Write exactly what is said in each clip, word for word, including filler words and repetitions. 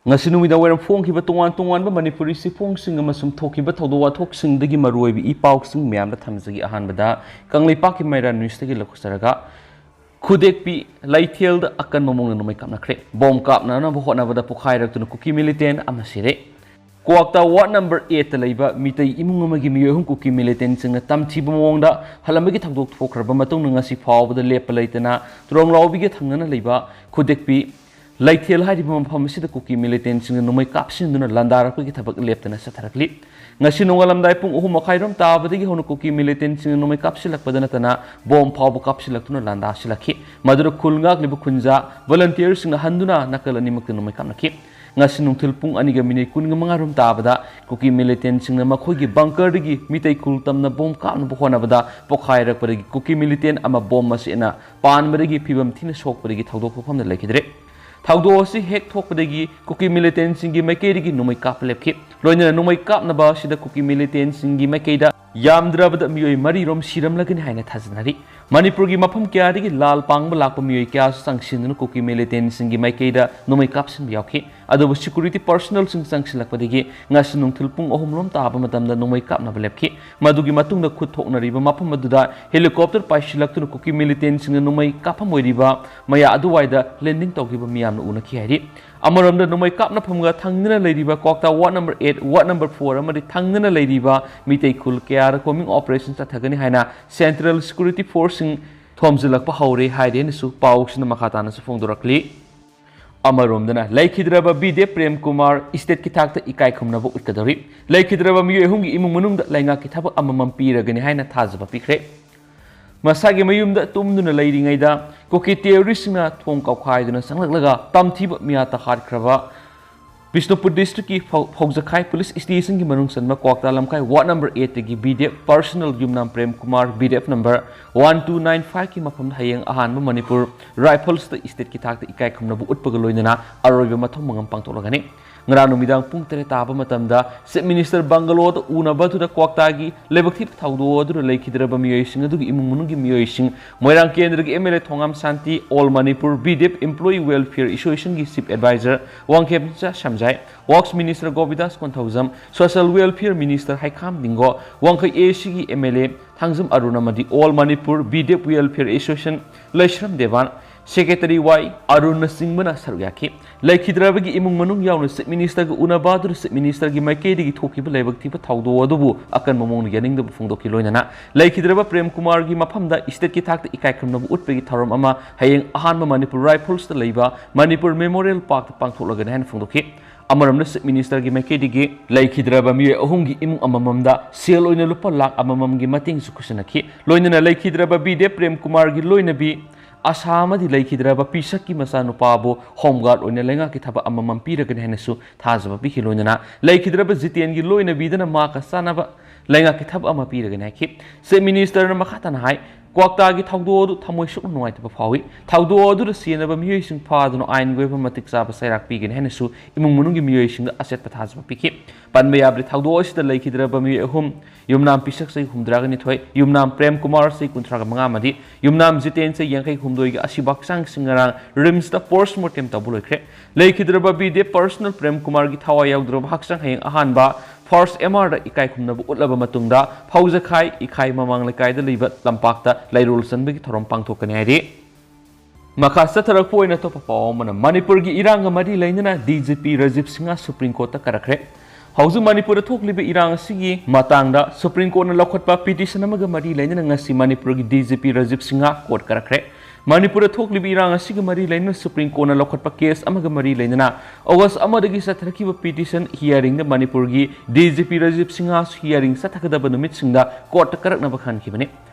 ꯉꯁꯤ ꯅꯨꯃꯤꯗꯥꯡ ꯋꯥꯏꯔꯝ ꯐꯣꯡꯈꯤꯕ ꯇꯣꯉꯥꯟ ꯇꯣꯉꯥꯟꯕ ꯃꯅꯤꯄꯨꯔꯤ ꯆꯦꯐꯣꯡꯁꯤꯡ ꯑꯃꯁꯨꯡ ꯊꯣꯛꯈꯤꯕ ꯊꯧꯗꯣꯛ ꯋꯥꯊꯣꯛꯁꯤꯡꯗꯒꯤ ꯃꯔꯨꯑꯣꯏꯕ ꯏ ꯄꯥꯎꯁꯤꯡ ꯃꯌꯥꯝꯗ ꯊꯝꯖꯒꯦ꯫ ꯑꯍꯥꯟꯕꯗ ꯀꯪꯂꯩꯄꯥꯛꯀꯤ ꯃꯩꯔꯥ ꯅ꯭ꯌꯨꯁꯇꯒꯤ ꯂꯧꯊꯣꯛꯆꯔꯒ, ꯈꯨꯗꯦꯛꯄꯤ ꯂꯩꯊꯦꯜꯗ ꯑꯀꯟꯕ ꯃꯑꯣꯡꯗ ꯅꯣꯡꯃꯩ ꯀꯥꯞꯅꯈ꯭ꯔꯦ꯫ ꯕꯣꯝ ꯀꯥꯞꯅꯅꯕ ꯍꯣꯠꯅꯕꯗ ꯄꯣꯈꯥꯏꯔꯛꯇꯨꯅ ꯀꯨꯀꯤ ꯃꯤꯂꯤꯇꯦꯟ ꯑꯃ ꯁꯤꯔꯦ꯫ ꯀ꯭ꯋꯥꯛꯇ ꯋꯥꯔꯗ ꯅꯝꯕꯔ ꯑꯦꯠꯇ ꯂꯩꯕ ꯃꯤꯇꯩ ꯏꯃꯨꯡ ꯑꯃꯒꯤ ꯃꯤꯑꯣꯏ ꯑꯍꯨꯝ ꯀꯨꯀꯤ ꯃꯤꯂꯤꯇꯦꯟꯁꯤꯡꯅ ꯇꯝꯊꯤꯕ ꯃꯑꯣꯡꯗ ꯍꯜꯂꯝꯕꯒꯤ ꯊꯧꯗꯣꯛ ꯊꯣꯛꯈ꯭ꯔꯕ ꯃꯇꯨꯡꯗ ꯉꯁꯤ ꯐꯥꯎꯕꯗ ꯂꯦꯞꯄ ꯂꯩꯇꯅ ꯇ꯭ꯔꯣꯡꯂꯥꯎꯕꯤꯒ ꯊꯪꯅꯅ ꯂꯩꯕ ꯈꯨꯗꯦꯛꯄꯤ ꯂꯩꯊꯦꯜ ꯍꯥꯏꯔꯤꯕ ꯃꯐꯝ ꯑꯁꯤꯗ ꯀꯨꯀꯤ ꯃꯤꯂꯤꯇꯦꯟꯁꯤꯡꯅ ꯅꯣꯡꯃꯩ ꯀꯥꯞꯁꯤꯟꯗꯨꯅ ꯂꯥꯟꯗꯥꯔꯛꯄꯒꯤ ꯊꯕꯛ ꯂꯦꯞꯇꯅ ꯆꯠꯊꯔꯛꯂꯤ꯫ ꯉꯁꯤ ꯅꯣꯡꯉꯥꯜꯂꯝꯗꯥꯏ ꯄꯨꯡ ꯑꯍꯨꯝ ꯃꯈꯥꯏꯔꯣꯝ ꯇꯥꯕꯗꯒꯤ ꯍꯧꯅ ꯀꯨꯀꯤ ꯃꯤꯂꯤꯇꯦꯟꯁꯤꯡꯅ ꯅꯣꯡꯃꯩ ꯀꯥꯞꯁꯤꯜꯂꯛꯄꯗ ꯅꯠꯇꯅ ꯕꯣꯝ ꯐꯥꯎꯕ ꯀꯥꯞꯁꯤꯜꯂꯛꯇꯨꯅ ꯂꯥꯟꯗꯥꯁꯤꯜꯂꯛꯈꯤ꯫ ꯃꯗꯨꯗ ꯈꯨꯜ ꯉꯥꯛꯂꯤꯕ ꯈꯨꯟꯖꯥ ꯚꯣꯂꯟꯇꯤꯌꯔꯁꯤꯡꯅ ꯍꯟꯗꯨꯅ ꯅꯥꯀꯜ ꯑꯅꯤꯃꯛꯇ ꯅꯣꯡꯃꯩ ꯀꯥꯞꯅꯈꯤ꯫ ꯉꯁꯤ ꯅꯨꯡꯊꯤꯜ ꯄꯨꯡ ꯑꯅꯤꯒ ꯃꯤꯅꯤꯠ ꯀꯨꯟꯒ ꯃꯉꯥ ꯔꯣꯝ ꯇꯥꯕꯗ ꯀꯨꯀꯤ ꯃꯤꯂꯤꯇꯦꯟꯁꯤꯡꯅ ꯃꯈꯣꯏꯒꯤ ꯕꯪꯀꯔꯗꯒꯤ ꯃꯤꯇꯩ ꯈꯨꯜ ꯇꯝꯅ ꯕꯣꯝ ꯀꯥꯞꯅꯕ ꯍꯣꯠꯅꯕꯗ ꯄꯣꯈꯥꯏꯔꯛꯄꯗꯒꯤ ꯀꯨꯀꯤ ꯃꯤꯂꯤꯇꯦꯟ ꯑꯃ ꯕꯣꯝ ꯑꯁꯤꯅ ꯄꯥꯟꯕꯗꯒꯤ ꯐꯤꯕꯝ ꯊꯤꯅ ꯁꯣꯛꯄꯗꯒꯤ ꯊꯧꯗꯣꯛ ꯊꯣꯛꯐꯝꯗ ꯂꯩꯈꯤꯗ꯭ꯔꯦ꯫ ꯊꯧꯗꯣꯛ ꯑꯁꯤ ꯍꯦꯛ ꯊꯣꯛꯄꯗꯒꯤ ꯀꯨꯀꯤ ꯃꯤꯂꯤꯇꯦꯟꯁꯤꯡꯒꯤ ꯃꯥꯏꯀꯩꯗꯒꯤ ꯅꯣꯡꯃꯩ ꯀꯥꯞꯄ ꯂꯦꯞꯈꯤ꯫ ꯂꯣꯏꯅꯅ ꯅꯣꯡꯃꯩ ꯀꯥꯞꯅꯕ ꯑꯁꯤꯗ ꯀꯨꯀꯤ ꯃꯤꯂꯤꯇꯦꯟꯁꯤꯡꯒꯤ ꯃꯥꯏꯀꯩꯗ ꯌꯥꯝꯗ꯭ꯔꯕꯗ ꯃꯤꯑꯣꯏ ꯃꯔꯤꯔꯣꯝ ꯁꯤꯔꯝꯂꯒꯅꯤ ꯍꯥꯏꯅ ꯊꯥꯖꯅꯔꯤ꯫ ꯃꯅꯤꯄꯨꯔꯒꯤ ꯃꯐꯝ ꯀꯌꯥꯗꯒꯤ ꯂꯥꯜ ꯄꯥꯡꯕ ꯂꯥꯛꯄ ꯃꯤꯑꯣꯏ ꯀꯌꯥꯁꯨ ꯆꯪꯁꯤꯟꯗꯨꯅ ꯀꯨꯀꯤ ꯃꯤꯂꯤꯇꯦꯟꯁꯤꯡꯒꯤ ꯃꯥꯏꯀꯩꯗ ꯅꯣꯡꯃꯩ ꯀꯥꯞꯁꯤꯟꯕ ꯌꯥꯎꯈꯤ꯫ ꯑꯗꯨꯕꯨ ꯁꯦꯀ꯭ꯌꯨꯔꯤꯇꯤ ꯄꯔꯁꯣꯅꯦꯜꯁꯤꯡ ꯆꯪꯁꯤꯜꯂꯛꯄꯗꯒꯤ ꯉꯁꯤ ꯅꯨꯡꯊꯤꯜ ꯄꯨꯡ ꯑꯍꯨꯝ ꯂꯣꯝ ꯇꯥꯕ ꯃꯇꯝꯗ ꯅꯣꯡꯃꯩ ꯀꯥꯞꯅꯕ ꯂꯦꯞꯈꯤ꯫ ꯃꯗꯨꯒꯤ ꯃꯇꯨꯡꯗ ꯈꯨꯠ ꯊꯣꯛꯅꯔꯤꯕ ꯃꯐꯝ ꯑꯗꯨꯗ ꯍꯦꯂꯤꯀꯣꯞꯇꯔ ꯄꯥꯏꯁꯤꯜꯂꯛꯇꯨꯅ ꯀꯨꯀꯤ ꯃꯤꯂꯤꯇꯦꯟꯁꯤꯡꯅ ꯅꯣꯡꯃꯩ ꯀꯥꯞꯐꯝ ꯑꯣꯏꯔꯤꯕ ꯃꯌꯥ ꯑꯗꯨꯋꯥꯏꯗ ꯂꯦꯟꯗꯤꯡ ꯇꯧꯈꯤꯕ ꯃꯤꯌꯥꯝꯅ ꯎꯅꯈꯤ ꯍꯥꯏꯔꯤ꯫ ꯑꯃꯔꯣꯝꯗ ꯅꯣꯡꯃꯩ ꯀꯥꯞꯅꯐꯝꯒ ꯊꯪꯅꯅ ꯂꯩꯔꯤꯕ Kwakta ward number eight, ward number four ꯑꯃꯗꯤ ꯊꯪꯅꯅ ꯂꯩꯔꯤꯕ ꯃꯤꯇꯩ ꯈꯨꯜ ꯀꯌꯥꯗ ꯀꯣꯝꯕꯤꯡ ꯑꯣꯄꯔꯦꯁꯟ ꯆꯠꯊꯒꯅꯤ ꯍꯥꯏꯅ ꯁꯦꯟꯇ꯭ꯔꯦꯜ ꯁꯦꯀ꯭ꯌꯨꯔꯤꯇꯤ ꯐꯣꯔꯁꯁꯤꯡ ꯊꯣꯝꯖꯤꯜꯂꯛꯄ ꯍꯧꯔꯦ ꯍꯥꯏꯔꯦꯅꯁꯨ ꯄꯥꯎꯁꯤꯅ ꯃꯈꯥ ꯇꯥꯅꯁꯨ ꯐꯣꯡꯗꯣꯔꯛꯂꯤ꯫ ꯑꯃꯔꯣꯝꯗꯅ ꯂꯩꯈꯤꯗ꯭ꯔꯕ B D F Prem Kumar ꯏꯁꯇꯦꯠꯀꯤ ꯊꯥꯛꯇ ꯏꯀꯥꯏ ꯈꯨꯝꯅꯕ ꯎꯠꯀꯗꯧꯔꯤ꯫ ꯂꯩꯈꯤꯗ꯭ꯔꯕ ꯃꯤꯑꯣꯏ ꯑꯍꯨꯝꯒꯤ ꯏꯃꯨꯡ ꯃꯅꯨꯡꯗ ꯂꯩꯉꯥꯛꯀꯤ ꯊꯕꯛ ꯑꯃꯃꯝ ꯄꯤꯔꯒꯅꯤ ꯍꯥꯏꯅ ꯊꯥꯖꯕ ꯄꯤꯈ꯭ꯔꯦ꯫ ꯃꯁꯥꯒꯤ ꯃꯌꯨꯝꯗ ꯇꯨꯝꯗꯨꯅ ꯂꯩꯔꯤꯉꯩꯗ ꯀꯨꯀꯤ ꯇꯦꯔꯣꯔꯤꯁꯁꯤꯡꯅ ꯊꯣꯡ ꯀꯥꯎꯈꯥꯏꯗꯨꯅ ꯆꯪꯂꯛꯂꯒ ꯇꯝꯊꯤꯕ ꯃꯤꯌꯥꯠꯇ ꯍꯥꯠꯈ꯭ꯔꯕ ꯕꯤꯁꯅꯨꯄꯨꯔ ꯗꯤꯁꯇ꯭ꯔꯤꯛꯀꯤ ꯐꯧ-, ꯐꯧꯖꯈꯥꯏ ꯄꯨꯂꯤꯁ ꯁ꯭ꯇꯦꯁꯟꯒꯤ ꯃꯅꯨꯡ ꯆꯟꯕ ꯀ꯭ꯋꯥꯛꯇꯥ ꯂꯝꯈꯥꯏ ꯋꯥꯔꯗ ꯅꯝꯕꯔ ꯑꯦꯠꯇꯒꯤ B D F personnel Yumnam Prem Kumar, B D F number one two nine ꯐꯥꯏꯚꯀꯤ ꯃꯐꯝꯗ ꯍꯌꯦꯡ ꯑꯍꯥꯟꯕ ꯃꯅꯤꯄꯨꯔ ꯔꯥꯏꯐꯜꯁꯇ ꯏꯁꯇꯦꯠꯀꯤ ꯊꯥꯛꯇ ꯏꯀꯥꯏ ꯈꯨꯝꯅꯕ ꯎꯠꯄꯒ ꯂꯣꯏꯅꯅ ꯑꯔꯣꯏꯕ ꯃꯊꯧ ꯃꯉꯝ ꯄꯥꯡꯊꯣꯛꯂꯒꯅꯤ꯫ ꯉꯔꯥꯡ ꯅꯨꯃꯤꯗꯥꯡ ꯄꯨꯡ ꯇꯔꯦꯠ ꯇꯥꯕ ꯃꯇꯝꯗ Chief Minister ꯕꯪꯒꯂꯣꯗ ꯎꯅꯕ ꯑꯗꯨꯗ ꯀ꯭ꯋꯥꯛꯇꯥꯒꯤ ꯂꯥꯏꯕꯛ ꯊꯤꯕ ꯊꯧꯗꯣꯛ ꯑꯗꯨꯗ ꯂꯩꯈꯤꯗ꯭ꯔꯕ ꯃꯤꯑꯣꯏꯁꯤꯡ ꯑꯗꯨꯒꯤ ꯏꯃꯨꯡ ꯃꯅꯨꯡꯒꯤ ꯃꯤꯑꯣꯏꯁꯤꯡ, ꯃꯣꯏꯔꯥꯡ ꯀꯦꯟꯗ꯭ꯔꯒꯤ M L A Thongam Shanti, All Manipur B D F Employee Welfare Association ꯒꯤ Chief Advisor Wangkhemcha ꯁꯝꯖꯥꯏ, Works Minister ꯒꯣꯕꯤꯟꯗꯥꯁ Konthoujam, Social Welfare Minister ꯍꯩꯈꯥꯝ ꯗꯤꯡꯒꯣ, ꯋꯥꯡꯈꯩ A C ꯒꯤ M L A Thangjam Arun ꯑꯃꯗꯤ All Manipur B D F Welfare Association ꯂꯩꯁ꯭ꯔꯝ Devan, Secretary Y ꯑꯔꯨꯟꯅꯆꯤꯡꯕꯅ ꯁꯔꯨꯛ ꯌꯥꯈꯤ꯫ ꯂꯩꯈꯤꯗ꯭ꯔꯕꯒꯤ ꯏꯃꯨꯡ ꯃꯅꯨꯡ ꯌꯥꯎꯅ Chief Minister ꯒ ꯎꯅꯕ ꯑꯗꯨꯗ Chief Minister ꯒꯤ ꯃꯥꯏꯀꯩꯗꯒꯤ ꯊꯣꯛꯈꯤꯕ ꯂꯥꯏꯕꯛ ꯊꯤꯕ ꯊꯧꯗꯣꯛ ꯑꯗꯨꯕꯨ ꯑꯀꯟꯕ ꯃꯑꯣꯡꯗ ꯌꯥꯅꯤꯡꯗꯕ ꯐꯣꯡꯗꯣꯛꯈꯤ꯫ ꯂꯣꯏꯅꯅ ꯂꯩꯈꯤꯗ꯭ꯔꯕ ꯄ꯭ꯔꯦꯝ ꯀꯨꯃꯥꯔꯒꯤ ꯃꯐꯝꯗ state ꯀꯤ ꯊꯥꯛꯇ ꯏꯀꯥꯏ ꯈꯨꯝꯅꯕ ꯎꯠꯄꯒꯤ ꯊꯧꯔꯝ ꯑꯃ ꯍꯌꯦꯡ ꯑꯍꯥꯟꯕ Manipur Rifles ꯇ ꯂꯩꯕ Manipur Memorial Park ꯇ ꯄꯥꯡꯊꯣꯛꯂꯒꯅꯤ ꯍꯥꯏꯅ ꯐꯣꯡꯗꯣꯛꯈꯤ꯫ ꯑꯃꯔꯣꯝꯗ Chief Minister ꯒꯤ ꯃꯥꯏꯀꯩꯗꯒꯤ ꯂꯩꯈꯤꯗ꯭ꯔꯕ ꯃꯤꯑꯣꯏ ꯑꯍꯨꯝꯒꯤ ꯏꯃꯨꯡ ꯑꯃꯃꯝꯗ ꯁꯦꯜ ꯑꯣꯏꯅ ꯂꯨꯄꯥ ꯂꯥꯈ ꯑꯃꯃꯝꯒꯤ ꯃꯇꯦꯡꯁꯨ ꯈꯨꯠꯁꯤꯟꯅꯈꯤ꯫ ꯂꯣꯏꯅꯅ ꯂꯩꯈꯤꯗ꯭ꯔꯕ ꯕꯤꯗꯦꯞ ꯄ꯭ꯔꯦꯝ ꯀꯨꯃꯥꯔꯒꯤ ꯂꯣꯏꯅꯕꯤ ꯑꯁꯥ ꯑꯃꯗꯤ ꯂꯩꯈꯤꯗ꯭ꯔꯕ ꯄꯤꯁꯛꯀꯤ ꯃꯆꯥꯅꯨꯄꯥꯕꯨ Home Guard ꯑꯣꯏꯅ ꯂꯩꯉꯥꯛꯀꯤ ꯊꯕꯛ ꯑꯃꯃꯝ ꯄꯤꯔꯒꯅꯤ ꯍꯥꯏꯅꯁꯨ ꯊꯥꯖꯕ ꯄꯤꯈꯤ꯫ ꯂꯣꯏꯅꯅ ꯂꯩꯈꯤꯗ꯭ꯔꯕ ꯖꯤꯇꯦꯟꯒꯤ ꯂꯣꯏꯅꯕꯤꯗꯅ ꯃꯍꯥꯛꯀ ꯆꯥꯟꯅꯕ ꯂꯩꯉꯥꯛꯀꯤ ꯊꯕꯛ ꯑꯃ ꯄꯤꯔꯒꯅꯤ ꯍꯥꯏꯈꯤ꯫ Chief Minister ꯅ ꯃꯈꯥ ꯇꯥꯅ ꯍꯥꯏ, ꯀ꯭ꯋꯥꯛꯇꯥꯒꯤ ꯊꯧꯗꯣꯛ ꯑꯗꯨ ꯊꯃꯣꯏ ꯁꯣꯛꯅ ꯅꯨꯡꯉꯥꯏꯇꯕ ꯐꯥꯎꯏ꯫ ꯊꯧꯗꯣꯛ ꯑꯗꯨꯗ ꯁꯤꯖꯤꯟꯅꯕ ꯃꯤꯑꯣꯏꯁꯤꯡ ꯐꯥꯗꯨꯅ ꯑꯥꯏꯟꯒꯤ ꯑꯣꯏꯕ ꯃꯇꯤꯛ ꯆꯥꯕ ꯆꯩꯔꯥꯛ ꯄꯤꯒꯅꯤ ꯍꯥꯏꯅꯁꯨ ꯏꯃꯨꯡ ꯃꯅꯨꯡꯒꯤ ꯃꯤꯑꯣꯏꯁꯤꯡꯗ ꯑꯆꯦꯠꯄ ꯊꯥꯖꯕ ꯄꯤꯈꯤ꯫ ꯄꯟꯕ ꯌꯥꯕꯗꯤ ꯊꯧꯗꯣꯛ ꯑꯁꯤꯗ ꯂꯩꯈꯤꯗ꯭ꯔꯕ ꯃꯤꯑꯣꯏ ꯑꯍꯨꯝ, ꯌꯨꯝꯅꯥꯝ ꯄꯤꯁꯛ ꯆꯍꯤ ꯍꯨꯝꯗ꯭ꯔꯥꯒ ꯅꯤꯊꯣꯏ, ꯌꯨꯝꯅꯥꯝ ꯄ꯭ꯔꯦꯝ ꯀꯨꯃꯥꯔ ꯆꯍꯤ ꯀꯨꯟꯊ꯭ꯔꯥꯒ ꯃꯉꯥ ꯑꯃꯗꯤ ꯌꯨꯝꯅꯥꯝ ꯖꯤꯇꯦꯟ ꯆꯍꯤ ꯌꯥꯡꯈꯩ ꯍꯨꯝꯗꯣꯏꯒꯤ ꯑꯁꯤꯕ ꯍꯛꯆꯥꯡꯁꯤꯡ ꯉꯔꯥꯡ RIMS ꯇ post mortem ꯇꯧꯕ ꯂꯣꯏꯈ꯭ꯔꯦ꯫ ꯂꯩꯈꯤꯗ꯭ꯔꯕ ꯕꯤꯗꯦꯞ ꯄꯔꯁꯅꯦꯜ ꯄ꯭ꯔꯦꯝ ꯀꯨꯃꯥꯔꯒꯤ ꯊꯋꯥꯏ ꯌꯥꯎꯗ꯭ꯔꯕ ꯍꯛꯆꯥꯡ ꯍꯌꯦꯡ ꯑꯍꯥꯟꯕ First M R ꯗ ꯏꯀꯥꯏ ꯈꯨꯝꯅꯕ ꯎꯠꯂꯕ ꯃꯇꯨꯡꯗ ꯐꯧꯖꯈꯥꯏ ꯏꯈꯥꯏ ꯃꯃꯥꯡ ꯂꯩꯀꯥꯏꯗ ꯂꯩꯕ ꯂꯝꯄꯥꯛꯇ ꯂꯩꯔꯣꯜ ꯆꯟꯕꯒꯤ ꯊꯧꯔꯝ ꯄꯥꯡꯊꯣꯛꯀꯅꯤ ꯍꯥꯏꯔꯤ꯫ ꯃꯈꯥ ꯆꯠꯊꯔꯛꯄ ꯑꯣꯏꯅ ꯑꯇꯣꯞꯄ ꯄꯥꯎ ꯑꯃꯅ, ꯃꯅꯤꯄꯨꯔꯒꯤ ꯏꯔꯥꯡꯒ ꯃꯔꯤ ꯂꯩꯅꯅ D G P Rajiv Singh Supreme Court ꯇ ꯀꯥꯔꯛꯈ꯭ꯔꯦ꯫ ꯍꯧꯖꯤꯛ ꯃꯅꯤꯄꯨꯔꯗ ꯊꯣꯛꯂꯤꯕ ꯏꯔꯥꯡ ꯑꯁꯤꯒꯤ ꯃꯇꯥꯡꯗ Supreme Court ꯅ ꯂꯧꯈꯠꯄ petition ꯑꯃꯒ ꯃꯔꯤ ꯂꯩꯅꯅ ꯉꯁꯤ ꯃꯅꯤꯄꯨꯔꯒꯤ D G P Rajiv Singh court ꯀꯥꯔꯛꯈ꯭ꯔꯦ꯫ ꯃꯅꯤꯄꯨꯔꯗ ꯊꯣꯛꯂꯤꯕ ꯏꯔꯥꯡ ꯑꯁꯤꯒ ꯃꯔꯤ ꯂꯩꯅꯅ Supreme Court ꯅ ꯂꯧꯈꯠꯄ case ꯑꯃꯒ ꯃꯔꯤ ꯂꯩꯅꯅ August ꯑꯃꯗꯒꯤ ꯆꯠꯊꯔꯛꯈꯤꯕ petition hearing ꯗ ꯃꯅꯤꯄꯨꯔꯒꯤ D G P Rajiv ꯁꯤꯡꯍꯁꯨ hearing ꯆꯠꯊꯒꯗꯕ ꯅꯨꯃꯤꯠꯁꯤꯡꯗ court ꯇ ꯀꯥꯔꯛꯅꯕ ꯈꯟꯈꯤꯕꯅꯤ꯫